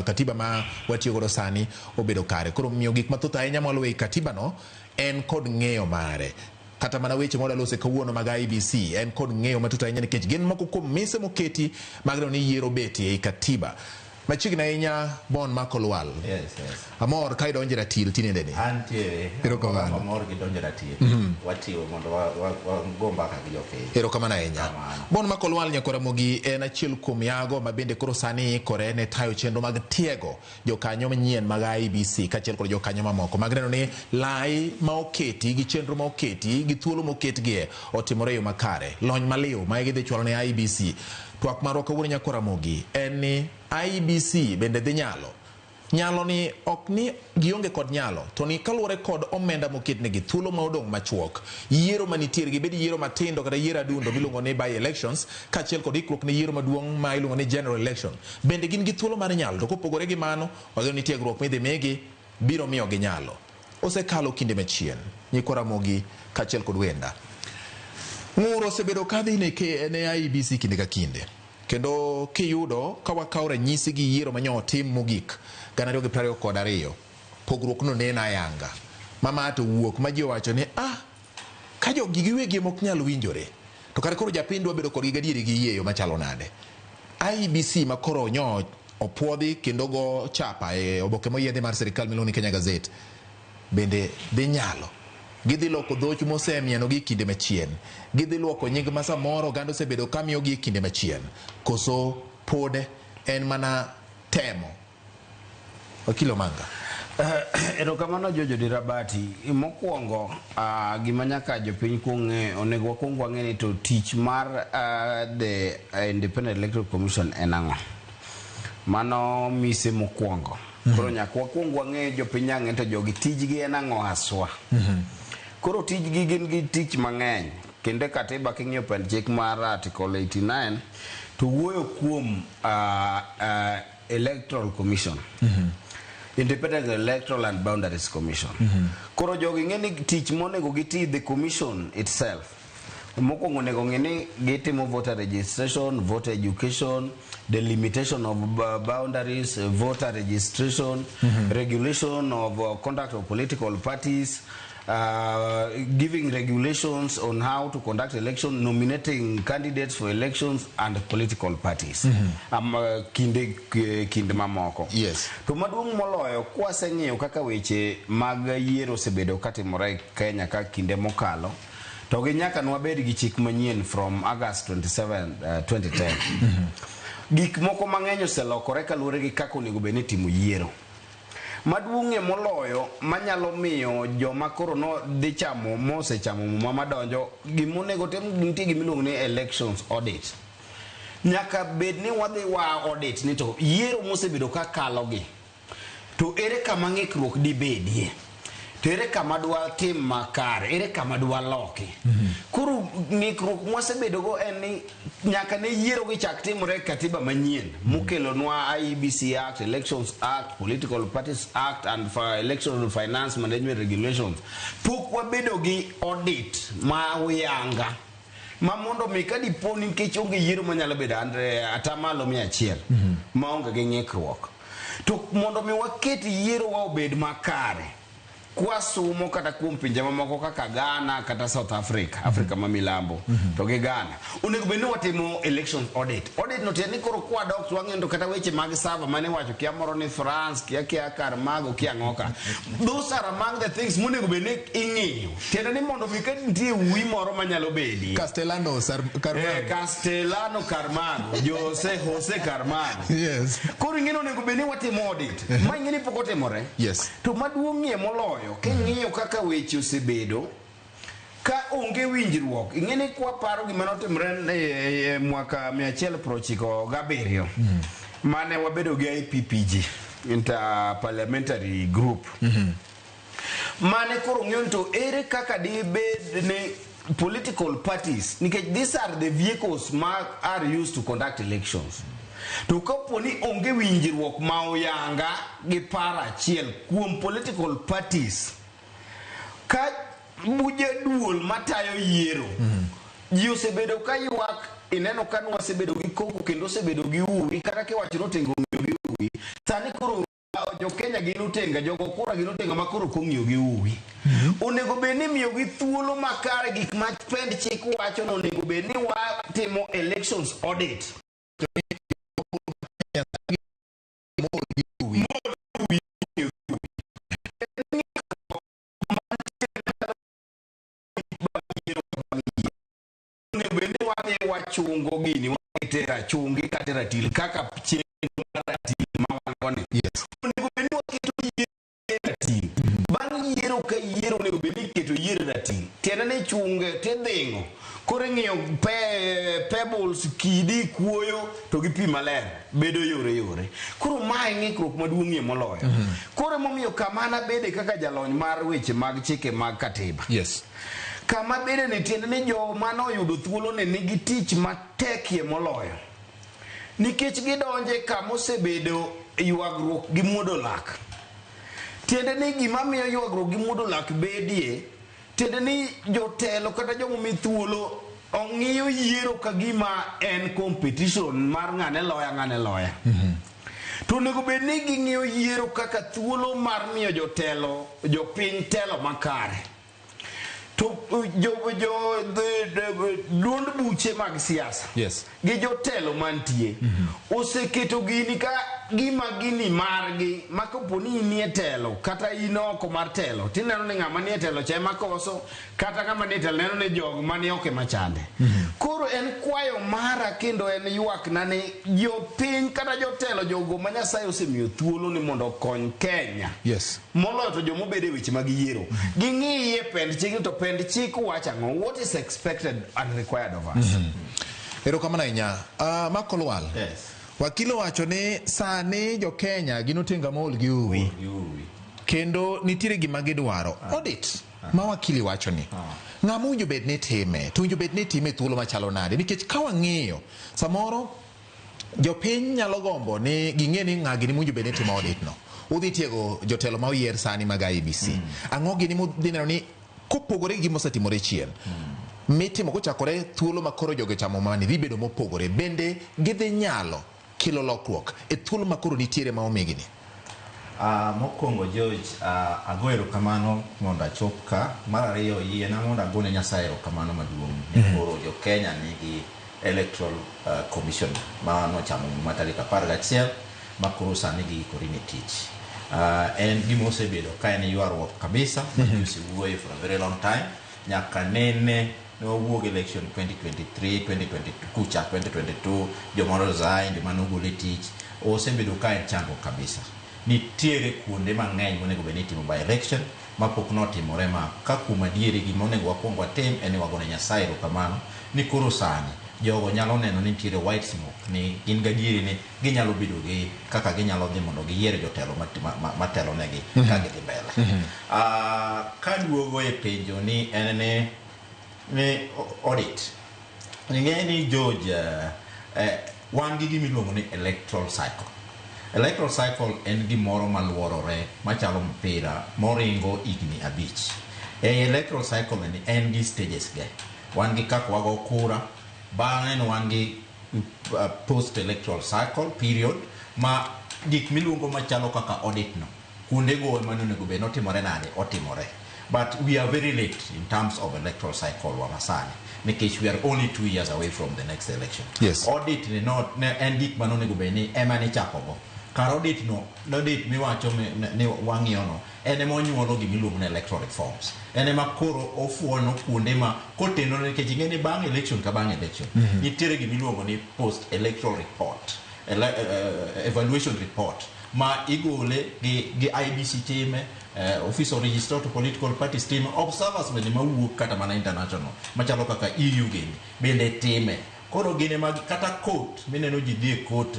katiba ma watiyo godo sani obedo kare. Koro miyo gik mathoth ahinya mwaluwo ei katiba no en kod ng'eyo mare. Kata mana weche mwadwa lose kawuono mag IEBC en kod ng'eyo matut ahinya nikech gin moko kuom mise moketi mag neno ni yiero betie ei katiba. Machiegni ahinya Bon Mark Olwal.
Yes, yes.
Amor ka idonjo e ratil tinende ni.
Antiere.
Erokamano.
Amor gi donjo e ratil. Watiyo mondo wago mbaka gi jopiny.
Erokamano ahinya. Bon Mark Olwal nyakwar Ramogi en achiel kuom yago ma bende koro sani ikore ne tayo chenro mag tiego jokanyo manyien mag IEBC kaachiel kod jokanyo mamoko mag neno ni lai ma oketi gi chenro ma oketi gi thuolo ma oketgie otimore e yo makare. Lony maliw ma gidhi chwalo ne IEBC. Twak marwa kawuono nyakwar Ramogi en ni IEBC bende dhi nyalo. Nyalo ni ok ni gionge kod nyalo, to ni kaluwore kod omenda moketnegi, thuolo ma odong' machuok, yiero manitiere, gibed yiero matindo kata yiero adundo miluongo ni by elections, kaachiel kod ikruok ne yiero maduong' ma iluongo ni general election. Bende gin gi thuolo mar nyalo, to kopogore gi mano, wageno ni tiegruok midhi migi biro miyo gi nyalo. Osekalo kinde machien, nyikwa Ramogi kaachiel kod wenda. Ng'ur osebedo kadhi ne IEBC kinde ka kinde. Kendo kiyudo ka wakawo ranyisi gi yiero manyo otim mogik 2022, pogruok no neno ayanga. Mama to wuok ma ji owacho ni ka jogi giwegi ema ok nyal winjore, to kare koro japiny dwa bedo kodgi gadieri gi yie yo machalo nade. IEBC ma koro nyo opuodhi kendo go chapa e oboke moyiedhi mar sirikal miluongo ni Kenya Gazette bende dhi nyalo. Gidhi loko dhoch mosemienogi e kinde machien. Gidhi luoko nying ma samoro oganda osebedo ka miyogi e kinde machien. Koso pod en mana temo. Wakil Omanga.
Erokamano Jojo Dirabati. Mokwongo, gima nyaka jopiny kuong ng'e, onego wakwong wang'e ni to tich mar the Independent Electoral Commission en ang'o. Mano mise mokwongo. Koro nyaka wakwong wang'e jopiny nyaka ng'e to jogi tijgi en ang'o haswa. Koro tijgi gin gi tich mang'eny. Kendo e katiba king'iyo pend chik mar Article 89 to wuoyo kuom Electoral Commission. Independent Electoral and Boundaries Commission. Koro jogi ng'e ni tich monego giti the commission itself. Mokwongo onego ng'e ni gitimo voter registration, voter education, delimitation of boundaries, voter registration, regulation of conduct of political parties, giving regulations on how to conduct election, nominating candidates for elections and political parties. Kinde mamoko.
Yes.
To maduong' moloyo kwaseng'iyo kaka weche mag yiero osebedo katimore e Kenya ka kinde mokalo, to gi nyaka nwabed gi chik manyien from August 27, 2010. Gik moko mang'eny oselokore kaluwore gi kaka onego bed ni itimo yiero. Maduong'ie moloyo manyalo miyo joma koro no dhi chamo mosechamo muma madonjo, gimonego tim nitie gimiluongo ni elections audit. Nyaka bed ni wadhi wa audit ni to yiero mosebedo ka kalo gi, to ere kama ng'ikruok dibedie. To ere kama dwa tim makare, ere kama dwa loki. Koro ng'ikruok mwasebedogo en ni nyaka ne yiero gi chak timore e katiba manyien mokelonwa IEBC Act, Elections Act, Political Parties Act and Electoral Finance Management Regulations. Pok wabedo gi audit ma uyanga ma mondo mi ka dipo ni nikech onge yiero manyalo bedo atamalo 100 maonge gi ng'ikruok. To mondo mi waket yiero wa obed makare, kwasumo kata kuom pinje mamoko kaka Ghana kata South Africa, Africa ma milambo to gi Ghana, onego bed ni watimo election audit. Audit no tiende ni koro kwadok to wang'eyo to kata weche mag server mane iwacho kia moro ni France, kia kia kar mago, kia ang'o ka. Those are among the things monego bed ni ing'iyo. Tiende ni mondo mi ka nitie uwi moro manyalo bedie.
Castellano Carmago.
Castellano Carmago, Jose Carmago.
Yes.
Koro ing'e ni onego bed ni watimo audit. Ma ing'e ni pok otimore.
Yes.
To maduong'ie moloyo, king'iyo kaka weche osebedo, ka onge winjruok, ing'e ni kwaparo gima notimore e mwaka 197 mane wabedo gi IPPG, Interparliamentary Group. Mane koro ng'iyo ni to ere kaka dibed ni political parties, nikech these are the vehicles ma are used to conduct elections. To kapo ni onge winjruok ma oyanga gi paro achiel kuom political parties, ka buje duol matayo yiero, ji osebedo ka ywak, ineno ka nwasebedo gi koko kendo osebedo gi uwi, kata kiwacho ni otengo ong'iyo gi uwi. Sani koro jo Kenya gin otenga, jogo kura gin otenga ma koro ok ong'iyo gi uwi. Onego bed ni miyogi thuolo makare gik ma pend chik wacho ni onego bed ni watimo elections audit. Onego bed ni wadhi wachungo gini, watera chungi kata ratil kaka chenro mar ratil ma wan go ni.
Yes.
Onego bed ni waketo yiero e ratil. Bang' yiero ka yiero onego bed ni iketo yiero e ratil. Tiende ni chunge tidhing'o. Koro ing'iyo pebbles, kidi, kuoyo to gi pi maler bedo yore yore. Koro mae ng'ikruok maduong'ie moloyo. Koro emomiyo kama nabede kaka jalony mar weche mag chike mag katiba.
Yes.
Kama bede ni tiende ni joma noyudo thuolo ni nigi tich matekie moloyo. Nikech gidonje kama osebedo ywagruok gi muodo lak. Tiende ni gima miyo ywagruok gi muodo lak bedie, tiende ni jotelo kata joma omi thuolo ong'iyo yiero ka gima en competition mar ng'ane loya ng'ane loya. To onego bed ni ging'iyo yiero kaka thuolo mar miyo jotelo, jopiny telo makare. To duond buche mag siasa
Yes.
gi jotelo mantie oseketo gini ka gima gini margi ma kapo ni in e telo kata in oko mar telo tineno ni ng'ama nie telo cha ema koso kata ng'ama nie telo neno ni jog mani oko ema chande. Koro en kwayo mara kendo en ywakna ni jopiny kata jotelo jogo ma Nyasaye osemiyo thuolo ni mondo okony Kenya.
Yes.
Moloyo to joma obedo e weche mag yiero. Ging'iye pend chik to pend chik wacho ang'o? What is expected and required of us?
Erokamano ahinya. Mark Olwal.
Yes.
Wakili owacho ni sani jo Kenya gin otenga mool gi uwi. Kendo nitiere gima gidwaro. Audit ma wakili wacho ni. Ng'ama owinjo bed ni time, to owinjo bed ni time e thuolo machalo nade? Nikech ka wang'iyo, samoro jopiny nyalo gombo ni ging'e ni ng'a gini mowinjo bed ni timo audit no. Udhi tiego jotelo ma oyier sani mag IEBC. Ang'o gini mudhi neno ni kopogore gi gima osetimore chien, mitimo kochakore thuolo ma koro jogi ochamo mani dhi bedo mopogore. Bende gidhi nyalo kelo lokruok e thuolo ma koro nitiere ma omigi ni?
Mokwongo George, ago erokamano mondo achop ka. Mar ariyo, yiena mondo agone Nyasaye erokamano maduong' ni koro jo Kenya nigi Electoral Commission ma nochamo muma tarik 11 ma koro sani giikore ne tich. En gima osebedo ka en ywaruok kabisa, ma ji osewuoye for a very long time. Nyaka nene ne wawuog election 2023, 2022, kucha 2022, joma resign, joma nogol e tich, osebedo ka en chandruok kabisa. Nitiere kuonde mang'eny monego bed ni itimo by election mapok notimore ma ka kuom adieri gima onego wakwong watim en ni wagone Nyasaye erokamano ni koro sani Jogo nyalo neno ni nitiere white smoke ni gin gadieri ni ginyalo bedo gi kaka ginyalo dhi mondo giyier jotelo matelo negi ka gidhi mbele. Kaduogo e penjo ni en ni audit. Ing'e ni George, wan gi gima iluongo ni electoral cycle. Electoral cycle en gimoro maluorore machalo mpira moringo higni 5. E electoral cycle ni en gi stages ge. Wan gi kaka wago kura, bang'e no wan gi post electoral cycle period ma gik miluongo machalo kaka audit no. Kuondego ema onego bed notimore nade? Otimore. But we are very late in terms of electoral cycle wa masani, nikech we are only 2 years away from the next election. Audit ni no, ne en gik mane onego bed ni ema nichakogo. Kar audit no, audit miwacho ni wang'iyo no, en ema onyuolo gima iluongo ni electoral reforms. En ema koro ofuono kuonde ma kotenore, nikech ing'e ni bang' election ka bang' election, nitiere gima iluongo ni post electoral report, evaluation report ma igole gi IBC time, Office of Registrar to Political Parties time, observers bende mawuok kata mana international machalo kaka EU gini bende time. Koro gin ema kata court mineno ji dhi e court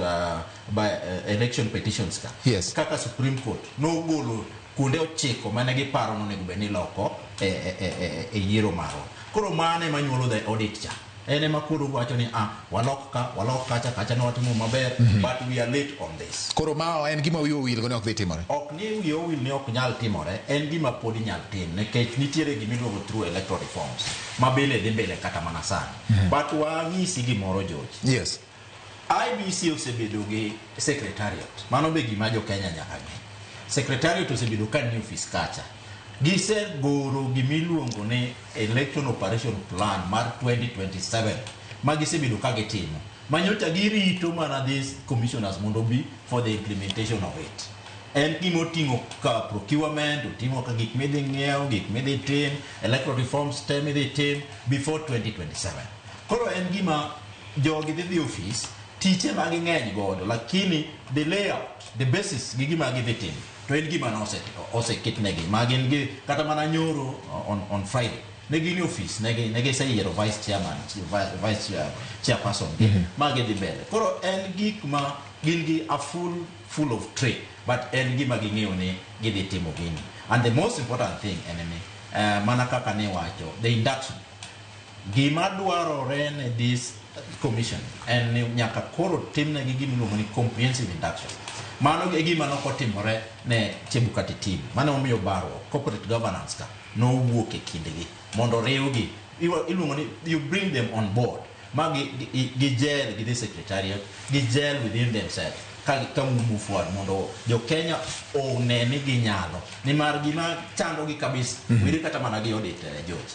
by election petitions ka. Kaka Supreme Court nogolo kuonde 9 mane giparo nonego bed ni loko e yiero marwa. Koro mano ema nyuolo the audit cha. En ema koro wacho ni walok ka, walok kacha, kacha ne watimo maber, but we are late on this.
Koro ma en gima wiyi owil go ni ok dhi timore.
Ok ni wiyi owil ni ok nyal timore, en gima pod inyal tim nikech nitiere gima iluongo through electoral reforms ma bende dhi mbele kata mana sani. But wang'isi gimoro, George. IBC osebedo gi secretariat. Mano be gima jo Kenya nyaka ng'e. Secretariat osebedo ka ni ofis kacha. Gisegoro gimiluongo ni election operation plan mar 2027 ma gisebedo ka gitimo. Manyocha girito mana these commissioners mondo obi for the implementation of it. En gima oting'o ka procurement, oting'o ka gik midhi ng'iew, gik midhi tim, electoral reforms te midhi tim before 2027. Koro en gima jogi dhi ofis, tiche ma ging'eny godo, lakini the layout, the basis gi gima gidhi timo, to en gima oseketnegi, ma gin gi kata mana nyoro on Friday. Ne gin e ofis, ne giseyiero vice chairman, vice chairperson gi, ma gidhi mbele. Koro en gik ma gin gi a full of tray, but en gima ging'eyo ni gidhi timo gini. And the most important thing en ni, mana kaka ne wacho, the induction. Gima dwarore ne this commission en ni nyaka koro timnegi gima iluongo ni comprehensive induction. Mano e gima nokotimore ne Chebukati team. Mano omiyo barruok, corporate governance ka nowuok e kindgi mondo riwgi. Iluongo ni you bring them on board. Ma gi gel gi the secretariat, gi gel within themselves. Ka move forward mondo jo Kenya one ni ginyalo. Nimar gima chandogi kabisa, wiri kata mana gi audit, George.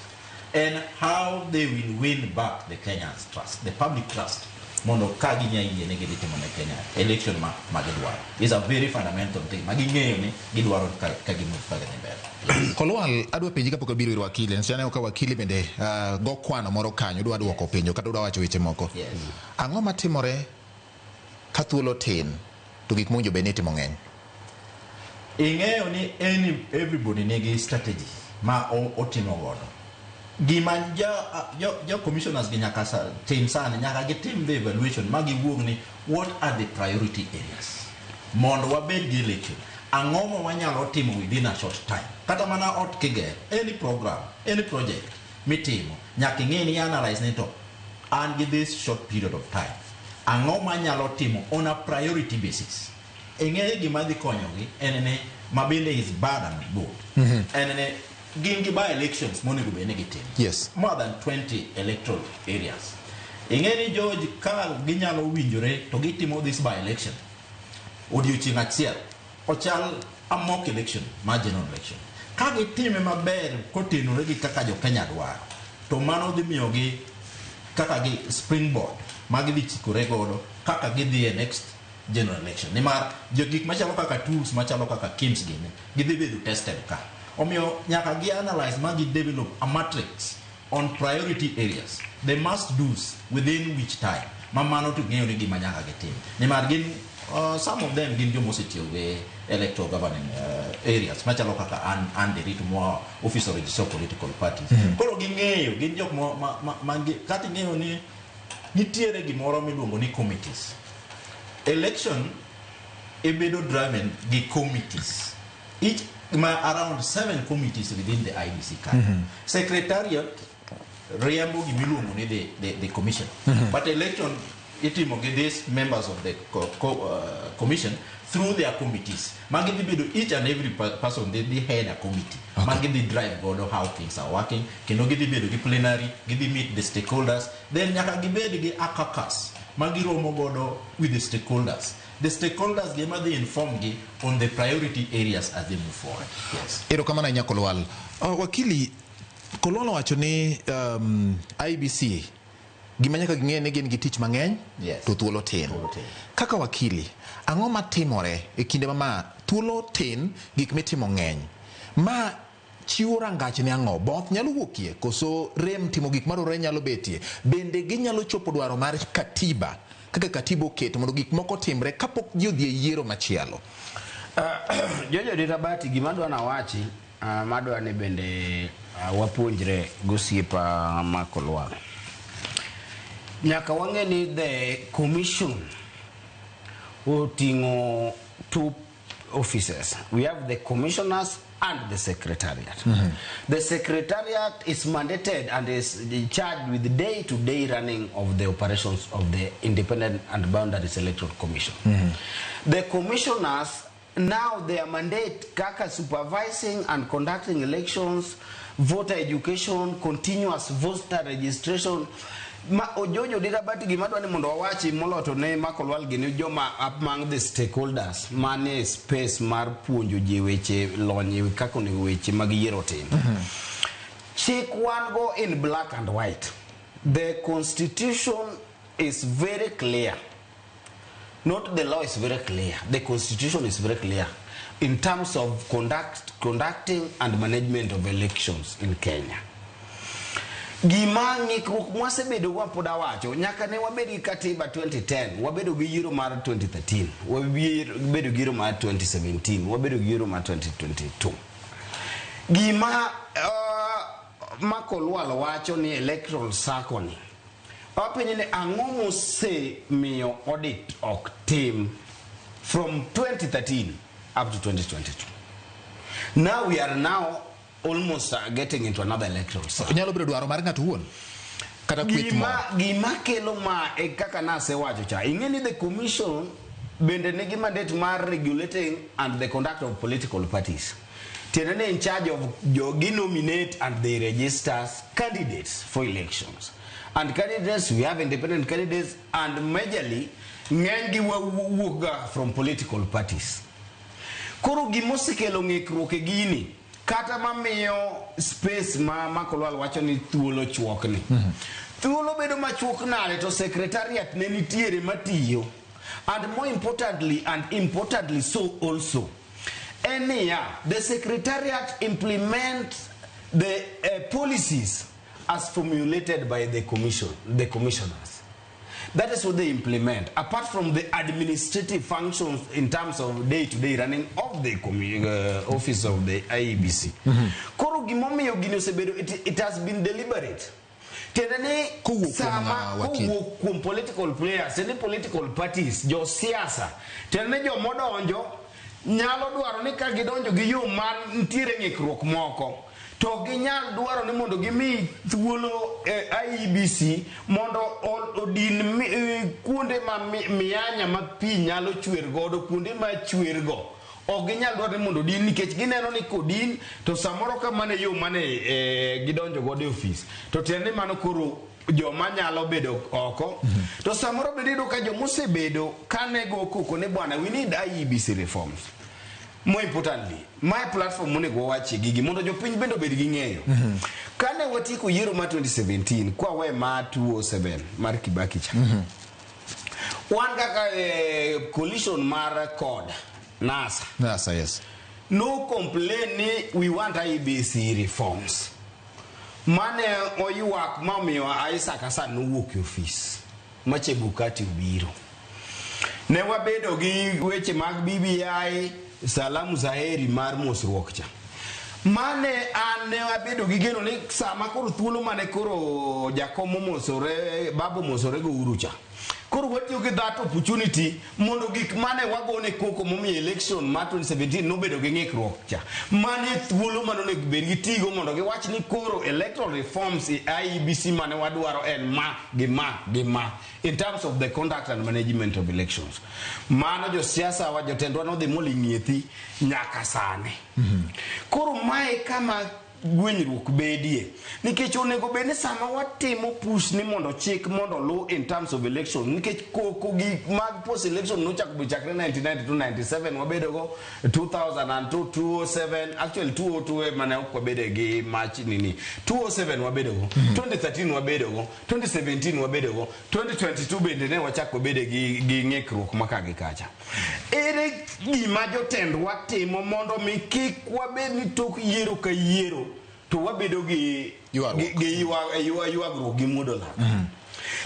And how they will win back the Kenyans' trust, the public trust, mondo ka ginya yie ni gidhi timo ne Kenya election ma gidwaro. Is a very fundamental thing. Ma ging'eyo ni gidwaro ka gimove ka gidhi mbele.
Kolwal, adwa penji kapok abiro ir wakili. Nikech aneno ka wakili bende go kwano moro kanyo, dwa duoko penjo kata dwa wacho weche moko. Ang'o matimore ka thuolo tin to gik mowinjo bed ni itimo ng'eny?
Ing'eyo ni everybody nigi strategy ma otimo godo. Gima jo commissioners gi nyaka tim sani, nyaka gitim the evaluation ma giwuog ni what are the priority areas mondo wabed gi election. Ang'o ma wanyalo timo within a short time? Kata mana ot kigero, any program, any project mitimo, nyaka ing'e ni analyze ni to an gi this short period of time. Ang'o ma anyalo timo on a priority basis? Ing'e gima dhi konyogi en ni ma bende is bad and good. En ni gin gi by elections monego bed ni gitimo. More than 20 electoral areas. Ing'e ni George, ka ginyalo winjore to gitimo this by election. Odiochieng' achiel ochal a mock election ma general election. Ka gitime maber kotenore gi kaka jo Kenya dwaro, to mano dhi miyogi kaka gi springboard ma gidhi chikore godo kaka gidhi e next general election. Nimar jo gik machalo kaka tools machalo kaka KIEMS gini gidhi bedo tested ka. Omiyo nyaka gi analyze ma gi develop a matrix on priority areas, the must do's within which time. Ma mano to ng'eyo ni gima nyaka gitim. Nimar gin some of them gin joma osetiyo gi electoral governing areas machalo kaka an Nderitu moa Office of Registrar of Political Parties. Koro ging'eyo, gin jok ma kata ing'eyo ni Nitiere gimoro miluongo ni committees. Election ibedo driven gi committees. Each ma around 7 committees within the IEBC ka. Secretariat riembo gimiluongo ni the commission. But election itimo gi these members of the commission through their committees. Magi dhi bedo each and every person dhi head a committee. Magi dhi drive godo how things are working. Kendo gidhi bedo gi plenary, gidhi meet the stakeholders. Then nyaka gibed gi a caucus magiromo godo with the stakeholders. The stakeholders gi ema dhi inform gi on the priority areas as they move forward. Yes.
Erokamano ahinya Kolwal. Wakili, Kolwal owacho ni IEBC gima nyaka ging'e ni gin gi tich mang'eny to thuolo tin. Kaka wakili, ang'o matimore e kinde ma thuolo tin, gik mitimo ng'eny? Ma chiwo rangach ne ang'o? Both nyalo wuokie koso rem timo gik madwarore nyalo betie? Bende ginyalo chopo dwaro mar katiba kaka katiba oketo mondo gik moko otimre kapok ji odhi e yiero machielo?
Jojo Dirabati, gima adwa nawachi, madwa ni bende wapuonjre gosiepa ma Kolwal. Nyaka wang'e ni the commission oting'o 2 offices. We have the commissioners and the secretariat. The secretariat is mandated and is charged with the day-to-day running of the operations of the Independent and Boundaries Electoral Commission. The commissioners, now their mandate, kaka supervising and conducting elections, voter education, continuous voter registration. Ma Ojojo Dirabati, gima adwa ni mondo wawachi moloyo to ne Makolwal gini joma among the stakeholders mane space mar puonjo ji weche lony kaka onego weche mag yiero tim. Chik wan go in black and white. The constitution is very clear. Not the law is very clear. The constitution is very clear in terms of conducting and management of elections in Kenya. Gima ng'ikruok mwasebedo go pod awacho, nyaka ne wabed gi katiba 2010, wabedo gi yiero mar 2013, wabedo gi yiero mar 2017, wabedo gi yiero mar 2022. Gima Makolwal wacho ni electoral circle ni, wapenjo ni ang'o mosemiyo audit ok tim from 2013 up to 2022. Now we are now almost getting into another electoral cycle.
Nyalo bedo dwaro mar ng'ato wuon? Kata kweth moro?
Gima kelo ma e kaka nasewacho cha. Ing'e ni the commission bende nigi mandate mar regulating and the conduct of political parties. Tiende ni in charge of jogi nominate and they register candidates for elections. And candidates, we have independent candidates, and majorly ng'eny gi wuok ga from political parties. Koro gimosekelo ng'ikruok e gini, kata mamiyo space ma Makolwal wacho ni thuolo chuok ni. Thuolo bedo machuok nade to secretariat ne nitiere matiyo. And more importantly, and importantly so also, en niya, the secretariat implement the policies as formulated by the commission, the commissioners. That is what they implement, apart from the administrative functions in terms of day-to-day running of the office of the IEBC. Koro gimomiyo gini osebedo, it has been deliberate. Tiende ni
Kowuok kuom
sama
ng'a, wakili?
kowuok kuom political players, tiende ni political parties, josiasa, tiende ni jomodonjo nyalo dwaro ni ka gidonjo gi yo man nitiere ng'ikruok moko, to ginyal dwaro ni mondo gimi thuolo IEBC mondo odin kuonde ma mianya ma pi nyalo chwer godo, kuonde ma chwer go. Ok ginyal dwaro ni mondo odin nikech gineno ni kodin to samoro ka mane yo mane gidonjo godo e ofis to tiende ni mano koro joma nyalo bedo oko. To samoro bende iyudo ka jomosebedo kane go koko ni bwana we need IEBC reforms. More importantly, my platform monego wawachie gigi mondo jopiny bende obed gi ng'eyo. Kane watieko yiero mar 2017 kwa we mar 2007 mar Kibaki cha. Wan kaka coalition mar CORD, NASA.
NASA, yes.
No complain ni we want IEBC reforms. Mane oywak ma omiyo Isaac Hassan nowuok e ofis ma Chebukati obiro. Ne wabedo gi weche mag BBI, salamu zaheri mar mosruok cha. Mane an ne abedo gi geno ni sama koro thuolo mane koro jakom omosore, babu omosore go Uhuru cha. Koro watiyo gi that opportunity mondo gik mane wagone koko momiyo election mar 2017 nobedo gi ng'ikruok cha. Mane thuolo mane onego bed gi tigo mondo giwach ni koro electoral reforms e IEBC mane wadwaro en ma gi ma gi ma in terms of the conduct and management of elections. Mano josiasa wa jotendwa nodhi moling'iethi nyaka sani. Koro mae kama gwenyruok bedie nikech onego bed ni sama watimo push ni mondo chik mondo oluw in terms of election nikech koko gi mag post election nochako be chakre 1992 97 wabedo go 2002 207 actually 202 ema ne ok wabede gi mach nini 207 wabedo go 2013 wabedo go 2017 wabedo go 2022 bende ne wachako wabede gi ng'ikruok maka gi kacha. Ere gima jotendwa timo mondo mi kik wabed ni tok yiero ka yiero to wabedo gi ywagruok gi muodo lak.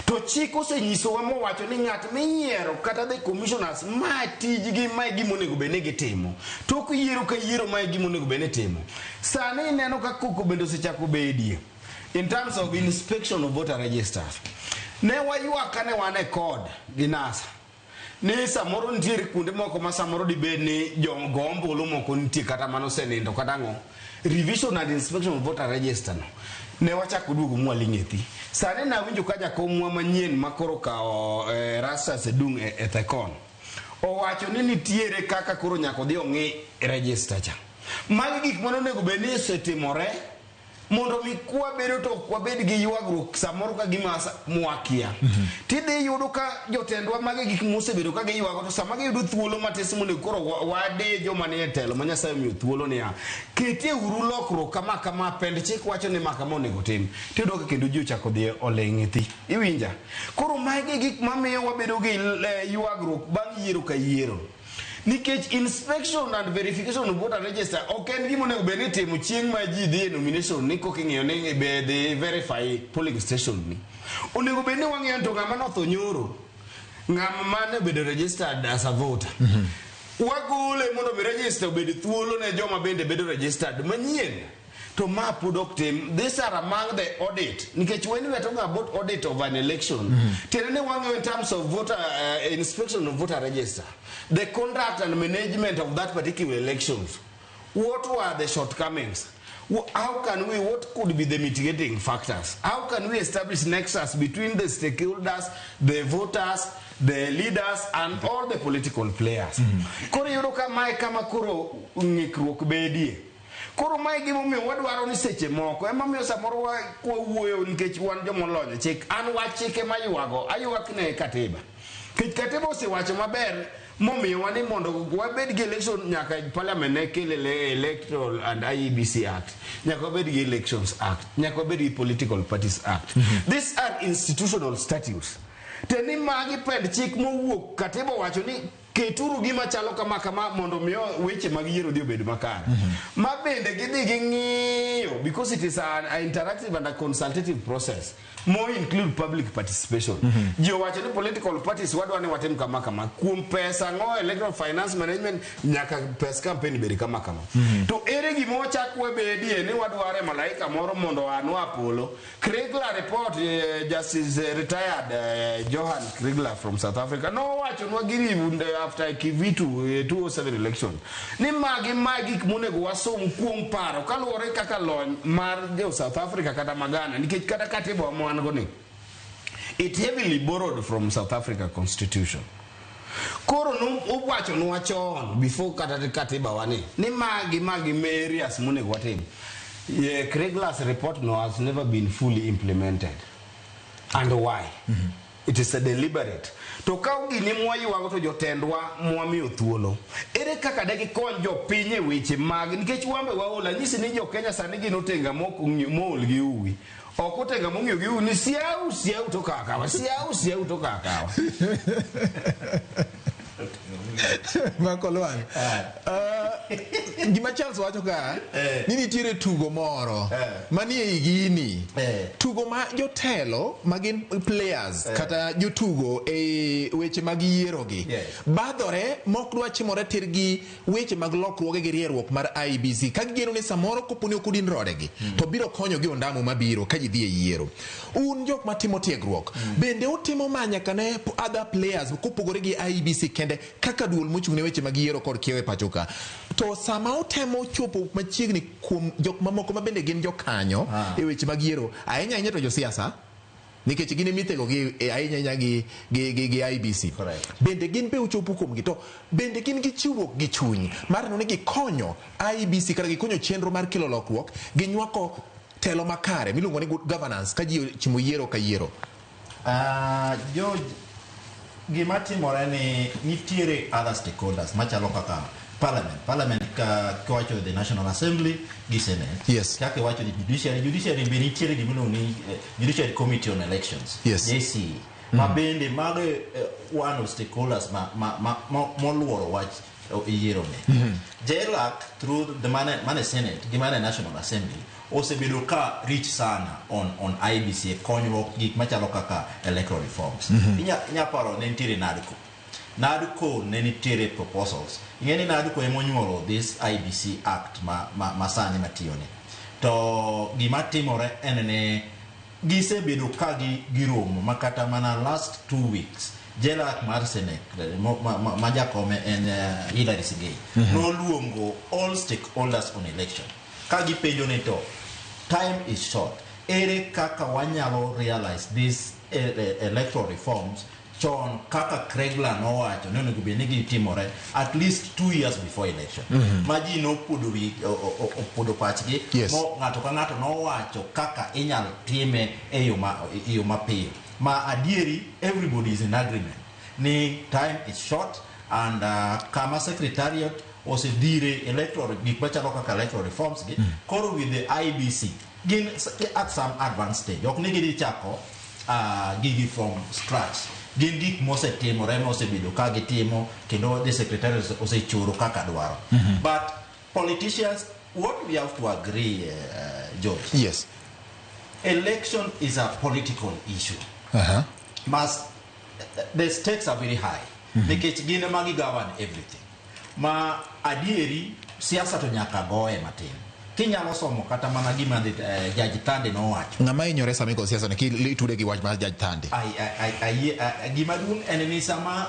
To chik osenyisowa mowacho ni ng'at miyiero kata the commissioners ma tijgi ma e gima onego bed ni gitimo. Tok yiero ka yiero ma e gima onego bed ni timo. Sani ineno ka koko bende osechako bedie in terms of inspection of voter registers. Ne waywak kane wan e CORD gi NASA ni samoro nitiere kuonde moko ma samoro dibed ni jogo ombulu moko nitie kata mano osenindo kata ang'o. Revision and inspection of voter register no ne wachako duogo mwaling' e thi. Sani nawinjo ka jakomwa manyien ma koro okawo Erastus Edung' Ethekon owacho ni nitiere kaka koro nyaka odhi ong'i register cha. Magi gik mane onego bed ni osetimore mondo mi kwabedo to ok wabed gi ywagruok samoro ka gima mwakia. Tidhi yudo ka jotendwa magi gik mosebedo ka giywago to sama giyudo thuolo matis monego koro wade joma nie telo ma Nyasaye omiyo thuolo niya ketie uru lokruok kama kama pend chik wacho ni ma kama onego tim. Tiyudo ka kendo ji ochako dhi oling' thi. Iwinja? Koro magi gik mamiyo wabedo gi ywagruok bang' yiero ka yiero. Nikech inspection and verification of voter register ok en gima onego bed ni itimo chieng' ma ji dhi e nomination ni koka ing'iyo ni be dhi verify polling station ni. Onego bed ni wang'iyo ni to ng'ama notho nyoro, ng'ama mane obedo registered as a voter. Wagole mondo mi register obed thuolo ne joma bende bedo registered manyien. To ma pod ok tim. These are among the audit. Nikech when we are talking about audit of an election, tiende ni wang'iyo in terms of voter inspection of voter register, the conduct and management of that particular elections. What were the shortcomings? How can we, what could be the mitigating factors? How can we establish nexus between the stakeholders, the voters, the leaders, and all the political players? Koro iyudo ka mae kama koro ng'ikruok bedie. Koro mae gimomiyo wadwaro ni seche moko emomiyo samoro kwawuoyo nikech wan jomolony e chik, an wach chike maywago aywak ne katiba. Nikech katiba osewacho maber momiyowa ni mondo wabed gi election nyaka parliament ne kel Electoral and IEBC Act, nyaka wabed gi Elections Act, nyaka wabed gi Political Parties Act. These are institutional statutes. Te ni magi pend chik mowuok katiba owacho ni keturu gima chalo kama kama mondo mi weche mag yiero dhi obed makare. Ma bende gidhi ging'iyo because it is an interactive and a consultative process mo include public participation. Ji owacho ni political parties wadwa ni watim kama kama. Kuom pesa ng'o electoral finance management nyaka pes campaign bed kama kama. To ere gima wachak wabedie ni wadware malaika moro mondo oanwa polo. Kriegler report, Justice retired Johan Kriegler from South Africa nowachonwa giri after Kivitu 2007 election ni magi ma gik monego wasom kuom paro kaluwore kaka lony mar jo South Africa kata Magana nikech kata katiba ma wan go ni it heavily borrowed from South Africa constitution. Koro nowachonwa chon before kata katiba wani ni magi magi areas monego watim. Yeah, Kriegler's report no has never been fully implemented. And why? It is a deliberate. To ka gini mwaywago to jotendwa mwamiyo thuolo. Ere kaka de gikony jopiny e weche mag nikech wambe waol anyisi ni jo Kenya sani gin otenga mool gi uwi. Ok otenga mong'iyo gi uwi ni siau siau to kakawa siau siau to kakawa.
Michael Wang. Gima Charles wacho ka ni nitiere tugo moro manie ei gini. Tugo ma jotelo ma gin players kata jotugo e weche mag yiero gi badhore mok dwa chimore tir gi weche mag lokruoge gi rieruok mar IEBC ka gigeno ni samoro kopo ni ok odin rodegi to biro konyo gi ondamo mabiro ka ji dhi e yiero. Un jok matimo tiegruok bende utimo ma nyaka ne other players kopogore gi IEBC kende kaka duol mochung' ne weche mag yiero kod kiewo e pacho ka. To sama utemo chopo machiegni kuom jok mamoko ma bende gin jokanyo e weche mag yiero ahinya ahinya to josiasa nikech gin emithego gi ahinya ahinya gi IEBC. Bende gin be uchopo kuomgi to bende gin gi chiwruok gi chuny mar neno ni gikonyo IEBC kata gikonyo chenro mar kelo lokruok ginywako telo makare miluongo ni good governance ka ji ochimo yiero ka yiero.
George, gima timore ni nitiere other stakeholders machalo kaka parliament. Parliament ka kiwacho the National Assembly gi Senate.
Yes.
Kaka iwacho the judiciary, judiciary be nitiere gimiluongo ni Judiciary Committee on Elections.
Yes.
JCE. Ma bende mago one of stakeholders ma moluoro wach yiero ni. JLAC through the mane Senate gi mane National Assembly osebedo ka reach sana on IEBC e konyruok gik machalo kaka electoral reforms. Inya paro ne nitiere NADCO. NADCO ne nitiere proposals. Ing'e ni NADCO ema onyuolo this IEBC Act ma sani matiyoni. To gima timore en ni gisebedo ka giromo ma kata mana last 2 weeks JLAC mar Senate ma jakome en Hillary Sigei noluongo all stakeholders on election ka gipenjo ni to time is short, ere kaka wanyalo realize these electoral reforms chon kaka Kregler nowacho ni onego bed ni gitimore at least 2 years before election. Ma ji nopuodo opuodo pachgi.
Yes.
Mo ng'ato ka ng'ato nowacho kaka inyal time e yo mapiyo. Ma adieri everybody is in agreement ni time is short and kama secretariat osedhire electoral gik machalo kaka electoral reforms gi koro with the IEBC gin at some advanced stage ok ni gidhi chako gigi from scratch. Gin gik mosetimore mosebedo ka gitimo kendo the secretariat osechoro kaka dwaro. But politicians, what we have to agree, George.
Yes.
Election is a political issue. Must the stakes are very high. Nikech gin ema gi govern everything. Ma adieri siasa to nyaka goye matin. Kinyalo somo kata mana gima Judge Thande nowacho.
Ng'ama hinyore sama iko siasa ni kitude gi wach mar Judge Thande.
Gima duong' en ni sama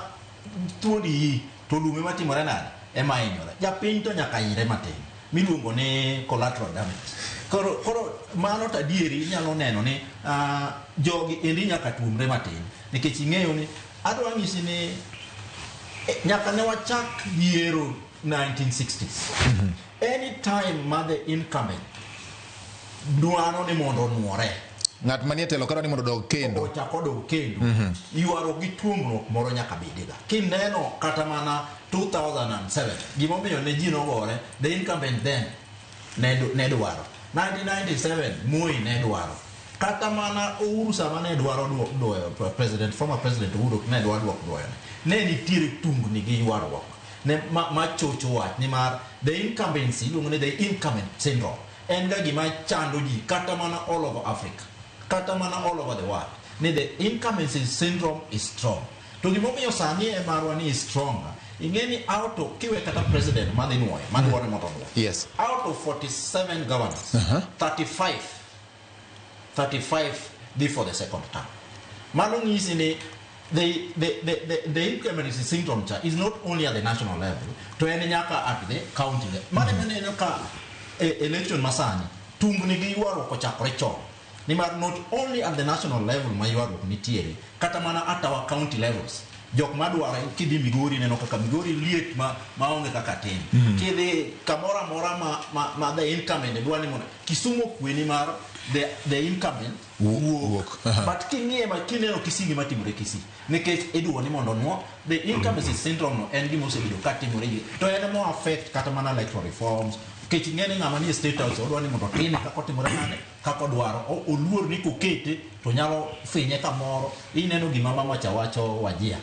thuondi yi to lume matimore nade ema hinyore. Japiny to nyaka hinyre matin miluongo ni collateral damage. Koro mano to adieri inyalo neno ni jogi endi nyaka tuomre matin nikech ing'eyo ni adwa nyisi ni nyaka ne wachak yiero 1960s. Any time ma the incumbent dwaro ni mondo onuore,
ng'at manie telo kadwa ni mondo odog kendo,
ochak odog kendo, ywaruok gi tuomruok moro nyaka bediga. Kineno kata mana 2007 gimomiyo ne ji nogore, the incumbent then ne dwaro 1997 Moi ne dwaro, kata mana Uhuru sama ne dwaro duoyo president, former president Uhuru ne dwaro duok duoyo ne nitiere tungni gi ywaruok ne ma chocho wach nimar the incumbency iluongo ni the incumbent syndrome en ga gima chando ji kata mana all over Africa, kata mana all over the world, ni the incumbency syndrome is strong. To gimomiyo sani e marwa ni is stronger, ing'e ni out of kiwe kata president madhi nuoyo madwaro mondo onuo.
Yes.
Out of 47 governors, 35 dhi for the second term. Mano nyisi ni the incumbency syndrome cha is not only at the national level, to en nyaka at the county level. Mano ema ka election masani tungni gi ywaruok ochakore chon. Nimar not only at the national level ma ywaruok nitiere, kata mana at our county levels. Jok madwaro kidhi Migori neno kaka Migori liet ma maonge kaka tin. Kidhi kamoro amora ma the incumbent dwa ni mondo Kisumu kwe nimar the incumbent wuok. But king'iye ma kineno Kisii gima timore Kisii nikech idwa ni mondo nuo the incumbency syndrome no en gima osebedo ka timore to en mo affect kata mana electoral reforms. Nikech ing'e ni ng'ama nie state house odwa ni mondo otime kaka otimore nade kaka odwaro, oluor ni kokete to nyalo finye kamoro. Ineno gima mama cha wacho Wajia.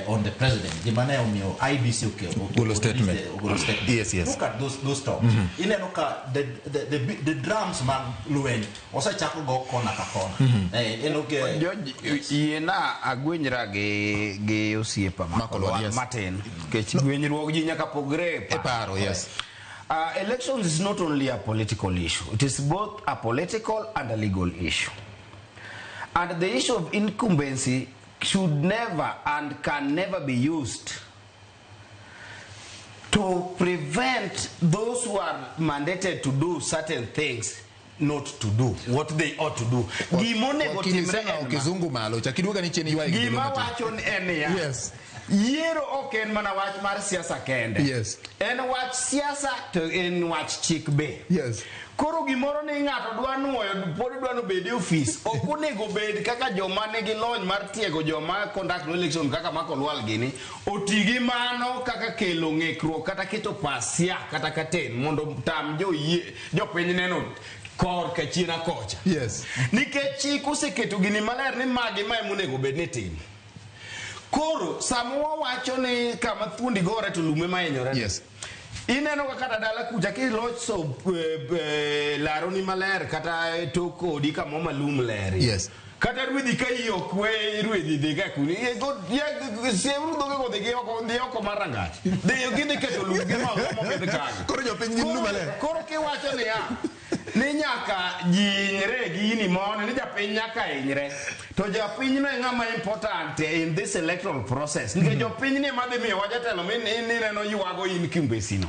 on the president, gima ne omiyo IEBC
Ogolo statement.
Ogolo statement.
Yes.
Look at those talks. Ineno ka the drums mag lweny osechako go kona ka kona. Ineno ke
George, yiena agwenyra gi osiepa
Makolwa, yes.
matin nikech gwenyruok ji nyaka pogre
E paro, yes.
Elections is not only a political issue. It is both a political and a legal issue. And the issue of incumbency should never and can never be used to prevent those who are mandated to do certain things not to do what they ought to do. Gimonego
Wakili
timre
sema
en ma.
kizungu malo cha kiduoga ni chien ywaye gi
Gima
dholuo matin.
wacho ni en niya.
Yes.
Yiero ok en mana wach mar siasa kende.
Yes.
En wach siasa to en wach chik be.
Yes.
Koro gimoro ni ng'ato dwa nuoyo pod dwa nobed e ofis ok onego bed kaka joma nigi lony mar tiego joma conduct election kaka Mark Olwal gini oti gi mano kaka kelo ng'ikruok kata keto pasia kata katen mondo tam jopiny neno kor kachiena kocha.
Yes.
Nikech chik oseketo gini maler ni magi ma ema onego bed ni timo. Koro sama wawacho ni kama thuondi gore to lume ma hinyore.
Yes.
Ineno ka kata dala kucha kiloso laroni maler kata tok odi kama malum ler.
Yes.
Kata rwedhi ka iyi ok we rwedhi dhi ka kuni. Siem dhoge go dhi oko dhi oko mar rangach. Dhi gidhi keto lum gi ma mopidh kanyo.
Koro jopiny gin lum maler.
Koro kiwacho niya ni nyaka ji hinyre gini mondo ni japiny nyaka hinyre to japiny no e ng'ama important in this electoral process nikech jopiny ni ema dhi miyowa jatelo mineno ywago incumbency no.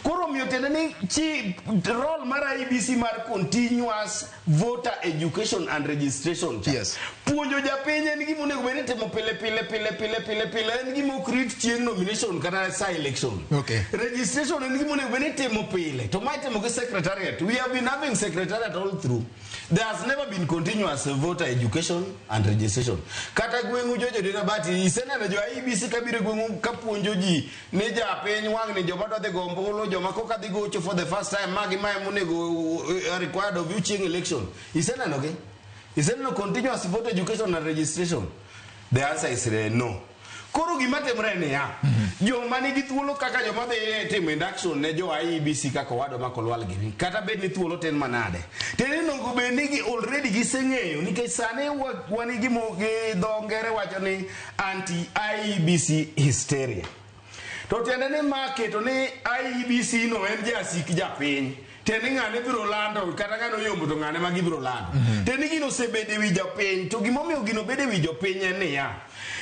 Koro omiyo tiende ni chi role mar IEBC mar continuous voter education and registration cha.
Yes.
Puonjo japiny en gima onego bed ni itimo pile pile pile pile pile pile en gima ok rit chieng' nomination kata sa election.
Okay.
Registration en gima onego bed ni itimo pile to ma itimo gi secretariat. We have been having secretariat all through. There has never been continuous voter education and registration. Kata gweng'u Jojo Dina Bati iseneno jo IEBC kabiro e gweng'u kapuonjo ji ni japiny wang' ni joma dwa dhi go ombulu joma koka dhi gocho for the first time magi ma ema onego required of you chieng' election. Iseneno gi? Iseneno continuous voter education and registration? The answer is no. Koro gima timre niya, joma nigi thuolo kaka joma dhi timo induction ne jo IEBC kaka owadwa Mark Olwal gini, kata bed ni thuolo tin manade. Tiende ni onego bed ni gi already giseng'eyo nikech sani wan gi gi dho ngere wacho ni anti IEBC hysteria. To tiende ni ma keto ni IEBC no en jasik japiny. Tiende ni ng'ane biro lando kata ng'ane oyombo to ng'ane ma gibiro lando. Tiende ni gino osebedo e wi jopiny to gimomiyo gino bedo e wi jopiny en niya.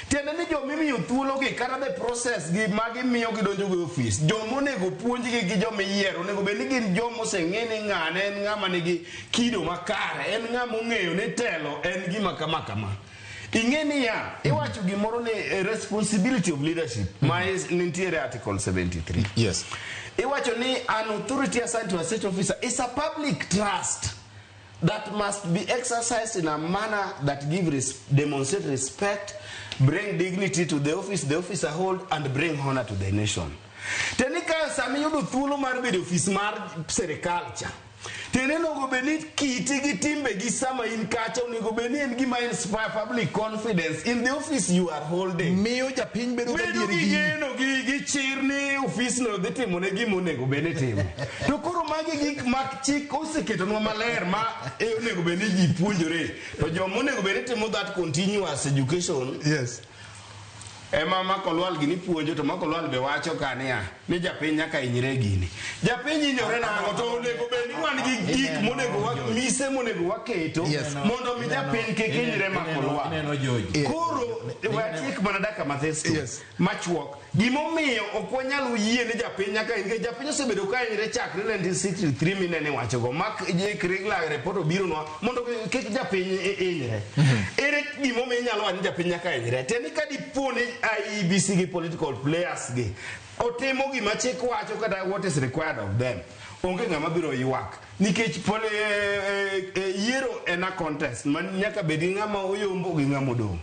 Tiende ni jomimiyo thuolo gi kata the process gi ma gimiyo gidonjo go e ofis joma onego puonjgi gi joma iyiero onego bed ni gin joma oseng'e ni ng'ane en ng'ama nigi kido makare en ng'ama ong'eyo ni telo en gima kama kama. Ing'e niya, iwacho gimoro ni responsibility of leadership ma nitiere article 73.
Yes.
Iwacho ni an authority assigned to a state officer is a public trust that must be exercised in a manner that give demonstrate respect, bring dignity to the office the officer hold, and bring honor to the nation. Teni ka sami yudo thuolo mar bedo ofis mar sirikal cha. Tiende onego bed ni kiti gi timbe gi sama in kacha onego bed ni en gima inspire public confidence in the office you are holding.
Miyo japiny bedo
Bedo
gadier
gi
gi
geno gi chir ni ofisno dhi timo ne gima onego bed ni timo. To koro magi gik ma chik oseketonwa maler ma onego bed ni ji puonjore. To joma onego bed ni timo that continuous education.
Yes.
Ema Mark Olwal gini puonjo to Mark Olwal be wacho ka niya ni japiny nyaka hinyre gini. Japiny hinyore nang'o to onego bed ni wan gi gik monego wa mise monego waketo
Yes.
mondo mi japiny kik hinyre Mark Olwal.
Ineno George.
Koro we atiek mana dakika mathis tu.
Yes.
Machuok. Gimomiyo ok wanyal yie ni japiny nyaka hinyre japiny osebedo ka hinyre chakre 1963 minene wachogo mak Kriegler report obironwa mondo kik japiny hinyre. Ere gimomiyo inyalo wacho ni japiny nyaka hinyre? Tiende ni ka dipo ni IEBC gi political players gi otimo gima chik wacho kata what is required of them, onge ng'ama biro ywak nikech yiero en a contest ma nyaka bed gi ng'ama oyombo gi ng'ama odong'.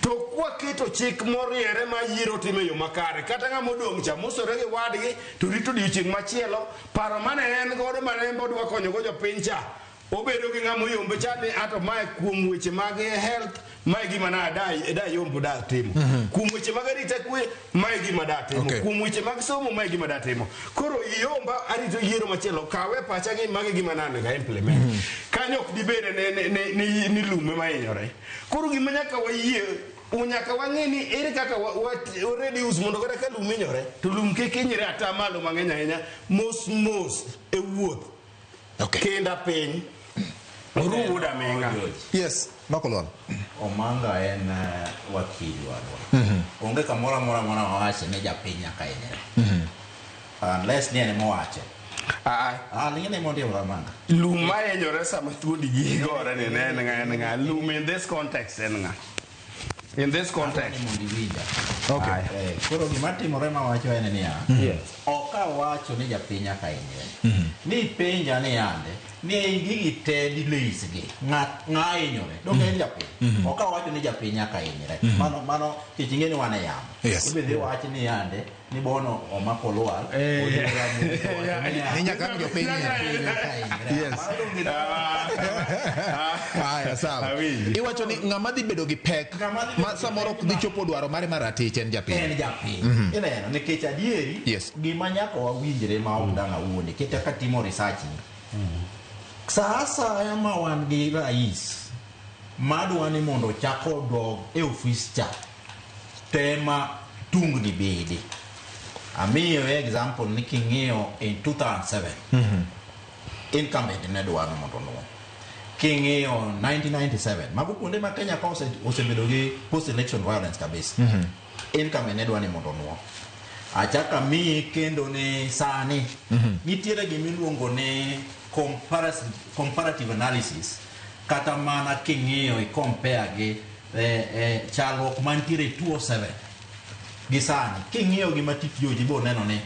To kwaketo chik moriere ma yiero timo e yo makare kata ng'ama odong' cha mosore gi wadgi to rito odiochieng' machielo paro mane en godo mane en bodwa konyogo jopiny cha Obedo gi ng'ama oyombe cha ni ato mae kuom weche mag health mae gima na da yombo da timo. Kuom weche mag arita kwe mae gima da timo. Kuom weche mag somo mae gima da timo. Koro iyomba arito yiero machielo kawe pacha gi magi gima na onego implement. Kanyo ok dibede ne lume ma hinyore. Koro gima nyaka wayie nyaka wang'e ni ere kaka wa reduce mondo kata ka lum hinyore to lum kik hinyre ata malo mang'eny ahinya mos mos e wuoth. Kenda piny. Oruda menga.
Yes, Makolwal.
Omanga en wakili wadwa. Onge kamoro amora mana wawache ni japiny nyaka hinyre. Unless ni en mowache. Ling'ne mondo Omanga.
Lum ma hinyore sama thuondi gi gore ni en ng'a en ng'a. Lum in this context en ng'a. In this context.
Okay.
Koro gima timore mawacho en niya. Ok awacho ni japiny nyaka hinyre. Ni penja ni yande ni gigi te delays gi ng'a hinyore. Donge en japiny. Ok awacho ni japiny nyaka hinyre. Mano kech ing'e ni wan e yamo. Ibedhi wach ni yande ni bono omako lwar.
Ni nyaka ang' jopiny hinyre. Yes. Aya, sawa. Iwacho ni ng'ama dhi bedo gi pek ma samoro ok dhi chopo dwaro mare mar ratich en japiny.
En japiny. Ineno nikech adieri gima nyaka wawinjre ma ok dang' awuone kata katimo research ni. Sa asaya ma wan gi rais madwa ni mondo ochak odog e ofis cha tema tungni bede. Amiyo example ni king'iyo in 2007 incumbent ne dwaro mondo onuo. King'iyo 1997 mago kuonde ma Kenya ka osebedo gi post election violence kabisa. Incumbent ne dwaro ni mondo onuo. Achaka miyi kendo ni sani nitiere gimiluongo ni comparative analysis kata mana king'iyo i compare gi chalruok mantiere 2007 gi sani king'iyo gi matich George ibo neno ni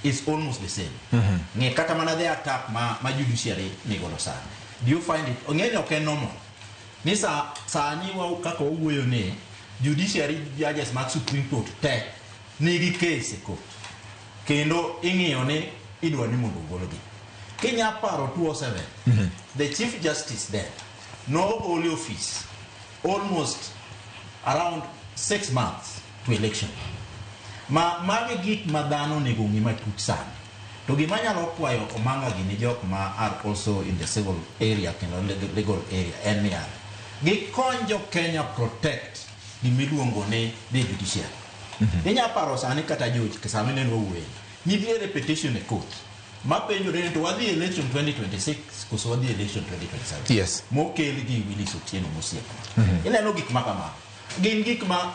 is almost the same. Ng'i kata mana the attack ma judiciary nigodo sani. Do you find it? Ong'e ni ok en normal. Ni sani kaka wawuoyo ni judiciary judges mag Supreme Court te nigi case e court. Kendo ing'iyo ni idwa ni mondo ogolgi. Kinya paro 2007, the Chief Justice then nogol e office almost around 6 months to election. Ma magi gik ma dhano onego ong'i matut sani. To gima anyalo kwayo Omanga gini jok ma are also in the civil area kendo legal area en niya, gikony jo Kenya protect gimiluongo ni the judiciary. Inya paro sani kata George sama ineno wawuoye, nitiere petition e court mapenjore ni to wadhi election 2026 koso wadhi election 2027.
Yes.
Mokel gi Willis Otieno mosiepna. Ineno gik ma kamago. Gin gik ma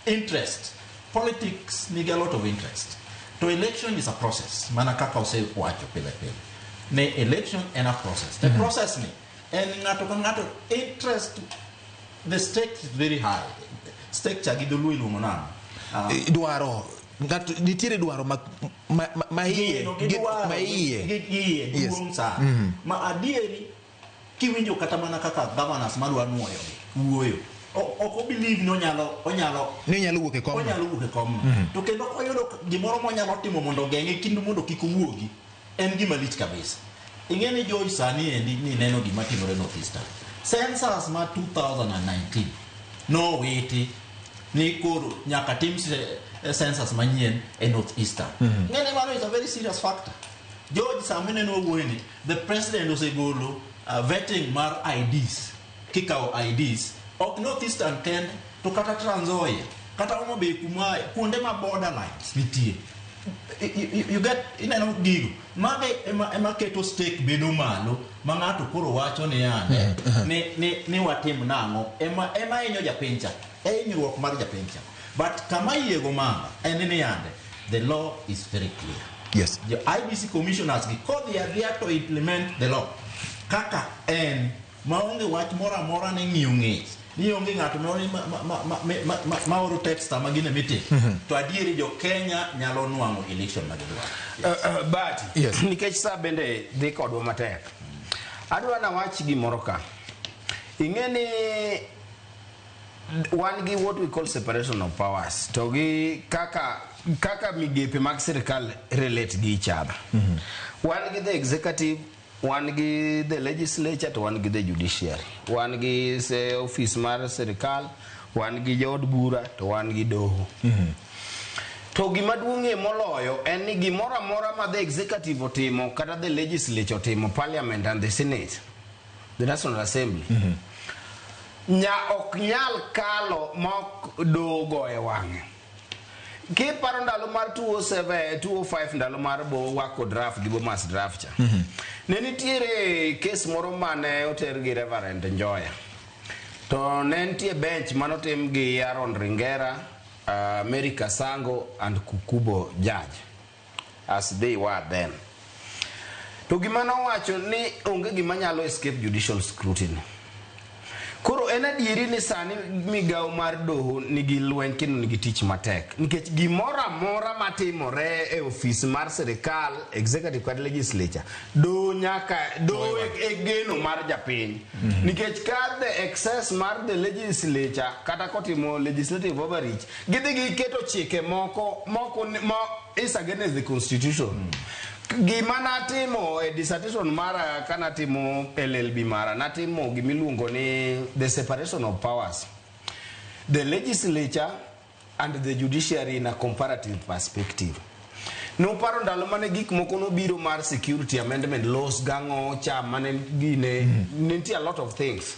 interest. Politics nigi a lot of interest. To election is a process. Mana kaka osewacho pile pile. Ne election en a process. The process ni en ng'ato ka ng'ato interest, the stake is very high. Stake cha gi dholuo iluongo nang'o?
Dwaro ng'ato nitiere dwaro ma iye ma iye
gi iye duong' sana. Ma adieri kiwinjo kata mana kaka governors madwa nuoyo wuoyo ok obelieve ni onyalo
ni onyalo wuok e komno.
Onyalo wuok e komno. To kendo koyudo gimoro monyalo timo mondo ogeng'e kendo mondo kik owuogi en gima lich kabisa. Ing'e ni George sani endi ni neno gima timore North Eastern. Census ma 2019 nowiti ni koro nyaka tim census manyien e North Eastern. Ng'e ni mano is a very serious factor. George sama ineno wawuoyo ni the president osegolo vetting mar IDs, kikawo IDs ok North Eastern kende to kata Trans Nzoia kata Homa Bay kuma kuonde ma borderlines nitie. You get ineno gigo mage ema keto stake bedo malo ma ng'ato koro wacho ni yande ni watim nang'o ema hinyo japiny cha, e hinyruok mar japiny cha. But kama yiego manga en ni yande the law is very clear.
Yes.
The IBC commissioners gi kodhi adhiya to implement the law kaka en maonge wach moro amora ni ng'iyo ng'ech ni onge ng'ato ma oro text sama gine meeting to adieri jo Kenya nyalo nwang'o election ma gidwaro.
But nikech sa bende dhi kodwa matek, adwa nawach gimoro ka. Ing'e ni wan gi what we call separation of powers to gi kaka migepe mag sirikal relate gi each other. Wan gi the executive Wan gi the legislature to wan gi the judiciary. Wan gi se office mar sirikal, wan gi jood bura to wan gi doho. To gima duong'ie moloyo en ni gimoro amora ma the executive otimo kata the legislature otimo, parliament and the senate, the National Assembly, nya ok nyal kalo ma ok doho goye wang'e. Kiparo ndalo mar 207, 205 ndalo mar bo wako draft gi Bomas draft cha. Ne nitiere kes moro mane oter gi Reverend Njoya. To ne nitie bench manotim gi Aaron Ringera, Mary Kasango and Kukubo judge as they were then. To gima nowacho ni onge gima nyalo escape judicial scrutiny. Koro en adieri ni sani migawo mar doho nigi lweny kendo nigi tich matek nikech gimoro amora matimore e ofis mar sirikal executive kata legislature doho nyaka doho e geno mar japiny nikech ka the excess mar the legislature kata kotimo legislative overreach gidhi giketo chike moko moko ma is against the constitution. Gima natimo e dissertation mara kanatimo LLB mara natimo gimiluongo ni the separation of powers the legislature and the judiciary in a comparative perspective. Nuparo ndalo mane gik moko nobiro mar security amendment laws gang'o cha mane gine ne nitie a lot of things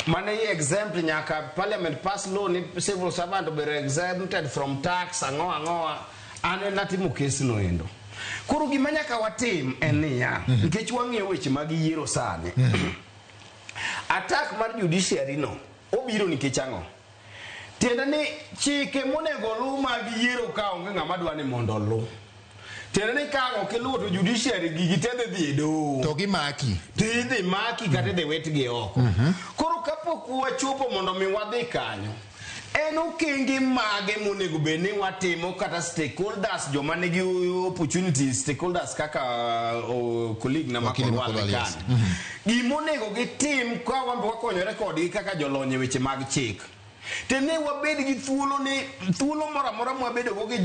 mane exempt nyaka parliament pass law ni civil servant obedo exempted from tax ang'o ang'o an natimo kes no endo. Koro gima nyaka watim en niya, nikech wang'iyo weche mag yiero sani, attack mar judiciary no obiro nikech ang'o? Tiende ni chike monego oluw mag yiero ka onge ng'ama dwa ni mondo oluw. Tiende ni ka ang' ok iluwo to judiciary gigi te dhi dhi e doho.
To gimaki.
To idhi maki kata idhi witgi oko. Koro kapok wachopo mondo mi wadhi kanyo, en okenge mage monego bed ni watimo kata stakeholders joma nigi opportunity stakeholders kaka colleague na
Wakili
Makolwal
Makolwal, yes.
kanyo. Gimonego gitim ka wan be wakonyore kodgi kaka jolony e weche mag chik. To ne wabed gi thuolo ni thuolo moro amora mwabedo go gi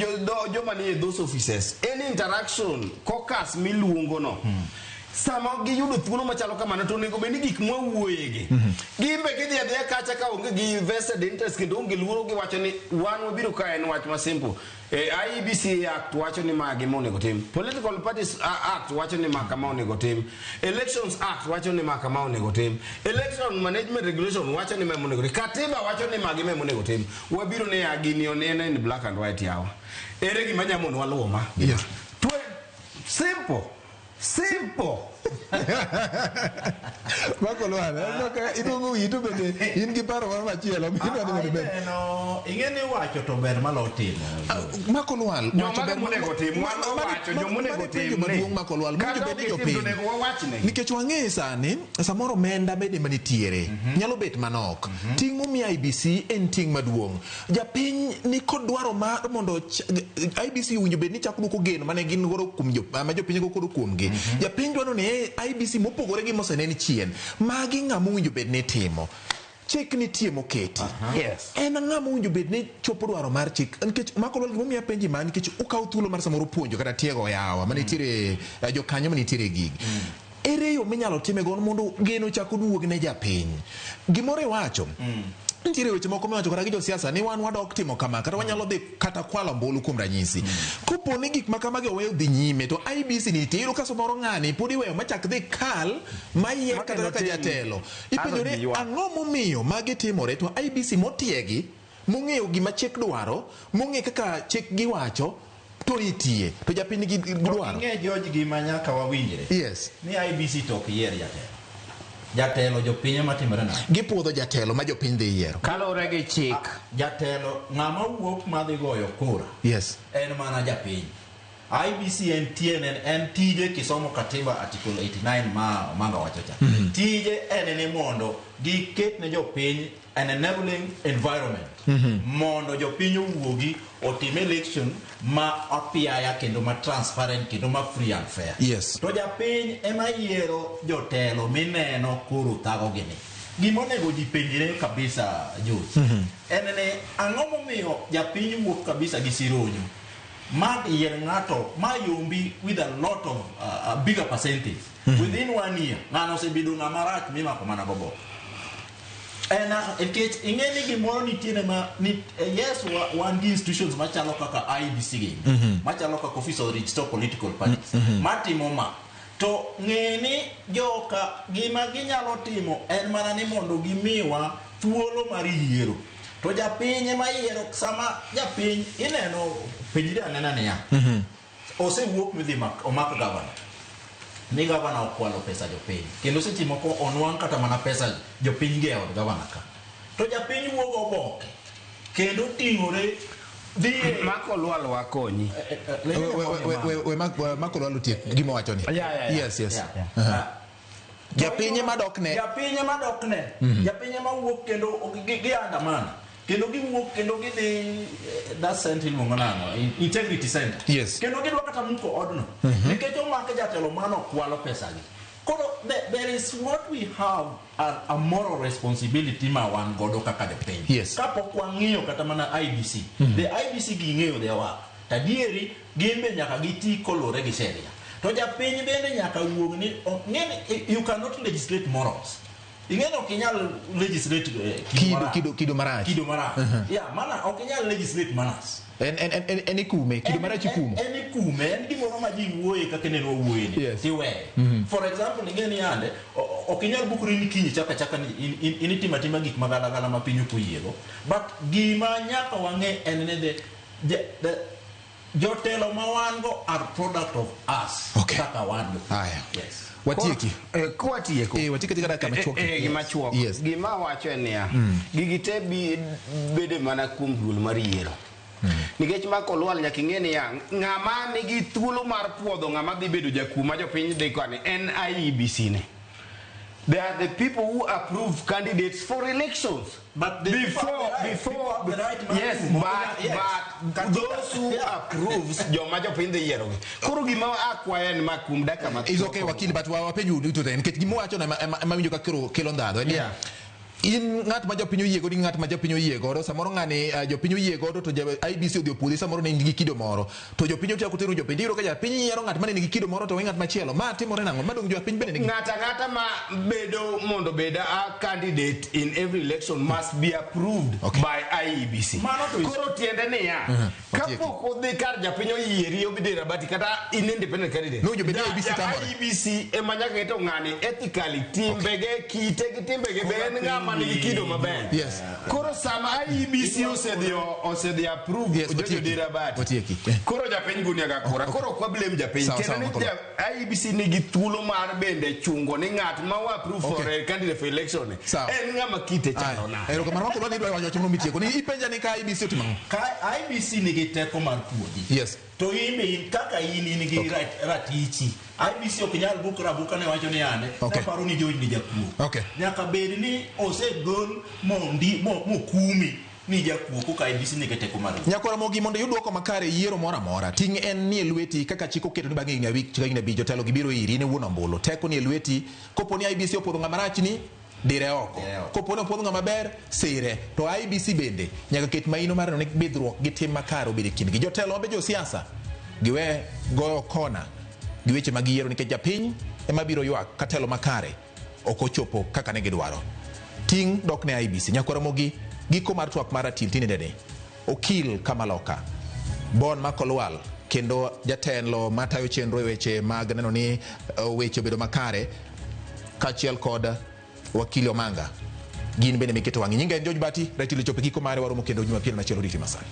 joma nie those offices any interaction caucus miluongo no sama giyudo thuolo machalo kamano to onego bed ni gik mwawuoyegi gin be gidhi adhiya kacha ka onge gi vested interest kendo onge luoro giwacho ni wan wabiro ka en wach ma simple IEBC Act wacho ni ma gima onego tim Political Parties Act wacho ni ma kama onego tim Elections Act wacho ni ma kama onego tim Election Management Regulation wacho ni ma onego tim Katiba wacho ni ma gima onego tim wabiro ni ya gini onene in black and white yawa ere gima nyamonwa luwo ma
Yes.
Simple simple
Makolwal, aneno ka idong'o wiyi to bende in gi paro moro machielo midwa ni mondo ibed.
Ineno, ing'e ni wacho to ber malo timo.
Makolwal,
Joma
wacho ber
monego tim, wan wawacho, joma onego
mano penjo
tim ni.
maduong' Makolwal,
Kata
mowinjo bed ni
ok gitim, to
jopiny.
onego wawachne.
Nikech wang'e sani, samoro omenda bende manitiere nyalo bet manok. Ting' momi IEBC en ting' maduong'. Japiny nikod dwaro mar mondo IEBC owinjo bed ni chako duoko geno mane gin godo kuom jo, ma jopiny go kodo kuomgi. Japiny dwaro ni IEBC mopogore gi mosenen chien, magi ng'ama owinjo bed ni timo. Chik nitie moketi.
Yes.
En ng'ama owinjo bed ni chopo dwaro mar chik nikech Makolwal gimomiyo apenji ma nikech ukawo thuolo mar samoro puonjo kata tiego yawa manitiere jokanyo manitiere e gigi. Ere yo minyalo time godo mondo geno chak oduog ne japiny? Gimoro iwacho nitiere weche moko miwacho kata gi josiasa ni wan wadok timo kama kata wanyalo dhi kata kwalo ombulu kuom ranyisi. Kopo ni gik ma kamagi oweyo dhi nyime to IEBC nitie iyudo ka samoro ng'ani pod iweyo machak dhi kal mayier
Ma
kata
kendo
kaka
tim.
jatelo. Ipenjo
Ano
ni
ji ywak.
ang'o momiyo magi timore to IEBC motiegi mong'eyo gima chik dwaro mong'e kaka chik giwacho to nitie to japiny nigi dwaro.
Ing'e George gima nyaka wawinjre.
Yes.
Ni IEBC to ok yier jatelo. Jatelo jopiny ema timore nade?
Gipuodho jatelo ma jopiny dhi yiero.
Kaluwore gi chik.
Jatelo ng'ama wuok madhi goyo kura
Yes.
en mana japiny. IEBC en tiene en tije kisomo katiba article 89 ma Omanga wacho cha. Tije en ni mondo giket ne jopiny an enabling environment mondo jopiny owuogi otim election ma apiaya kendo ma transparent kendo ma free and fair.
Yes.
To japiny ema yiero jotelo mineno koro thagogi ni. Gima onego ji penjre kabisa George, en ni ang'o momiyo japiny wuok kabisa gi sironyo Ma yier ng'ato ma yombi with a lot of a bigger percentage. Within 1 year, ng'ano osebedo ng'ama rach mimako mana goboke. En nikech ing'e ni gimoro nitiere ma ni, yes, wan gi institutions machalo kaka IEBC gi, machalo kaka Office of Register of Political Parties, matimo ma. To ng'e ni joka gima ginyalo timo en mana ni mondo gimiwa thuolo mar yiero. To japiny ema yiero sama japiny ineno penjri anena niya. Osewuok midhi omak gavana. Ni gavana okwalo pesa jopiny. Kendo seche moko onwang' kata mana pesa jopiny gi e od gavana ka. To japiny wuok oboke. Kendo ting'ore dhi e
Mako Lwal wakonyi.
We Mako Lwal otiek gima owacho ni.
Yeah.
Yes.
Yeah.
Japiny ema dokne.
Japiny ema dokne. Japiny ema wuok kendo gi andamana. Kendo giwuok kendo gidhi that center iluongo nang'o? Integrity Center.
Yes.
Kendo gidwa kata muko odno. Nikech omak jatelo mano kwalo pesagi. Koro there is what we have a moral responsibility ma wan godo kaka jopiny.
Yes.
Kapok wang'iyo kata mana IEBC. The IEBC ging'eyo their work. Tadieri gin be nyaka giti koluwore gi sheria. To japiny bende nyaka wuog ni ng'eni you cannot legislate morals. Ing'eni ok inyal legislate
kido marach.
Kido marach. Yeah, mana ok inyal legislate manners.
En ikume, kido marach ikumo.
En ikume, en gimoro ma ji wuoye kaka ineno wawuoye ni.
Yes.
Tiweye. For example, ing'eni yande, ok inyal bukri ni kiny chaka ni in itimo atima gik magalagala ma piny ok oyiego. But gima nyaka wang'e en ni the jotelo ma wan go are product of us.
Okay.
Kaka wan go.
Aya.
Yes.
Watieki.
Kwatieko.
Watieki katika dakika machuok.
Gima chuok.
Yes.
Gima wacho en niya, gigi te bede mana kuom duol mar yiero. Nikech Mako Lwal nyaka ing'e niya, ng'ama nigi thuolo mar puodho ng'ama dhi bedo jakuo ma jopiny dhi koni en IEBC ne. They are the people who approve candidates for elections.
But the
before,
people have the right man
yes,
to
but,
yes.
But those who approves joma jopiny dhi yiero gi. Koro gima akwayo en ma kuom dakika machuok.
Is okay wakili, but wapenjo duto te nikech gima wacho no ema winjo ka kelo ndhadho. En
Yeah.
in ng'at ma jopiny oyie godo, ng'at ma jopiny oyie godo, samoro ng'ani jopiny oyie godo to IEBC odhi opuodhi, samoro ne nigi kido moro. To jopiny ochako tero jopiny, iyudo ka japiny yiero ng'at mane nigi kido moro to we ng'at machielo. Ma timore nang'o? Ma dong jopiny bende nigi
Ng'ata ang'ata ma bedo mondo bed a candidate in every election must be approved by IEBC. Koro tiende niya, kapok odhi kar japiny oyieri obidhi rabati kata in independent candidate.
No, jobed IEBC tamore.
IEBC ema nyaka keto ng'ani ethically, timbege, kite gi timbege be en ng'ama nigi kido maber.
Yes.
Koro sama IEBC osedhi approve
Yes,
Jojo
otieki.
Dirabati.
Otieki.
Koro japiny gunia ga kura. Koro ok wablame japiny.
Sawa,
Tiende
sawa,
ni
Makolo.
IEBC nigi thuolo mar bende chungo ni ng'at ma wa approve for
Okay.
a candidate for election.
Sawa.
En ng'ama kite chalo nade.
Erokamano Makolo, nidwa wacho wach moro mitieko. Ni ipenja ni ka IEBC otimo ang'o?
Ka IEBC nigi teko mar puodhi.
Yes.
To in be in kaka in gi ratichi. IEBC ok nyal bukra abuka ne wacho ni ande.
Okay.
Naparo ni George ni jakuo.
Okay.
Nyaka bed ni osegol mondi mokumi ni jakuo koka IEBC nigi teko mar.
Nyakwara Mogi, mondo iyud dwoko makare e yiero moro amora, ting' en ni e lweti kaka chik oketo ni bang' higni abich ka higni abich jotelo gi biro iri in e wuon ombulu. Teko ni e lweti. Kopo ni IEBC opuodho ng'ama rach ni dire oko. Kopo ni opuodho ng'ama ber, sire. To IEBC bende nyaka ket maino mar neno ni bidhruok gi tim makare obed e kindgi. Jotelo mabe josiasa giwe goyo kona gi weche mag yiero nikech japiny ema biro ywak ka telo makare ok ochopo kaka ne gidwaro. Ting' dok ne IEBC. Nyakwara Mogi, giko mar twak mar ratil tinendeni. Okil Kamaloka, Bon Makolwal, kendo jatelo matayo chenro e weche mag neno ni weche obedo makare, kaachiel kod wakili Omanga. Gin bende miketo wang'i. Nyinga en George Bati, ratil ochopo e giko mare, waromo kendo Jumapil machielo riti masani.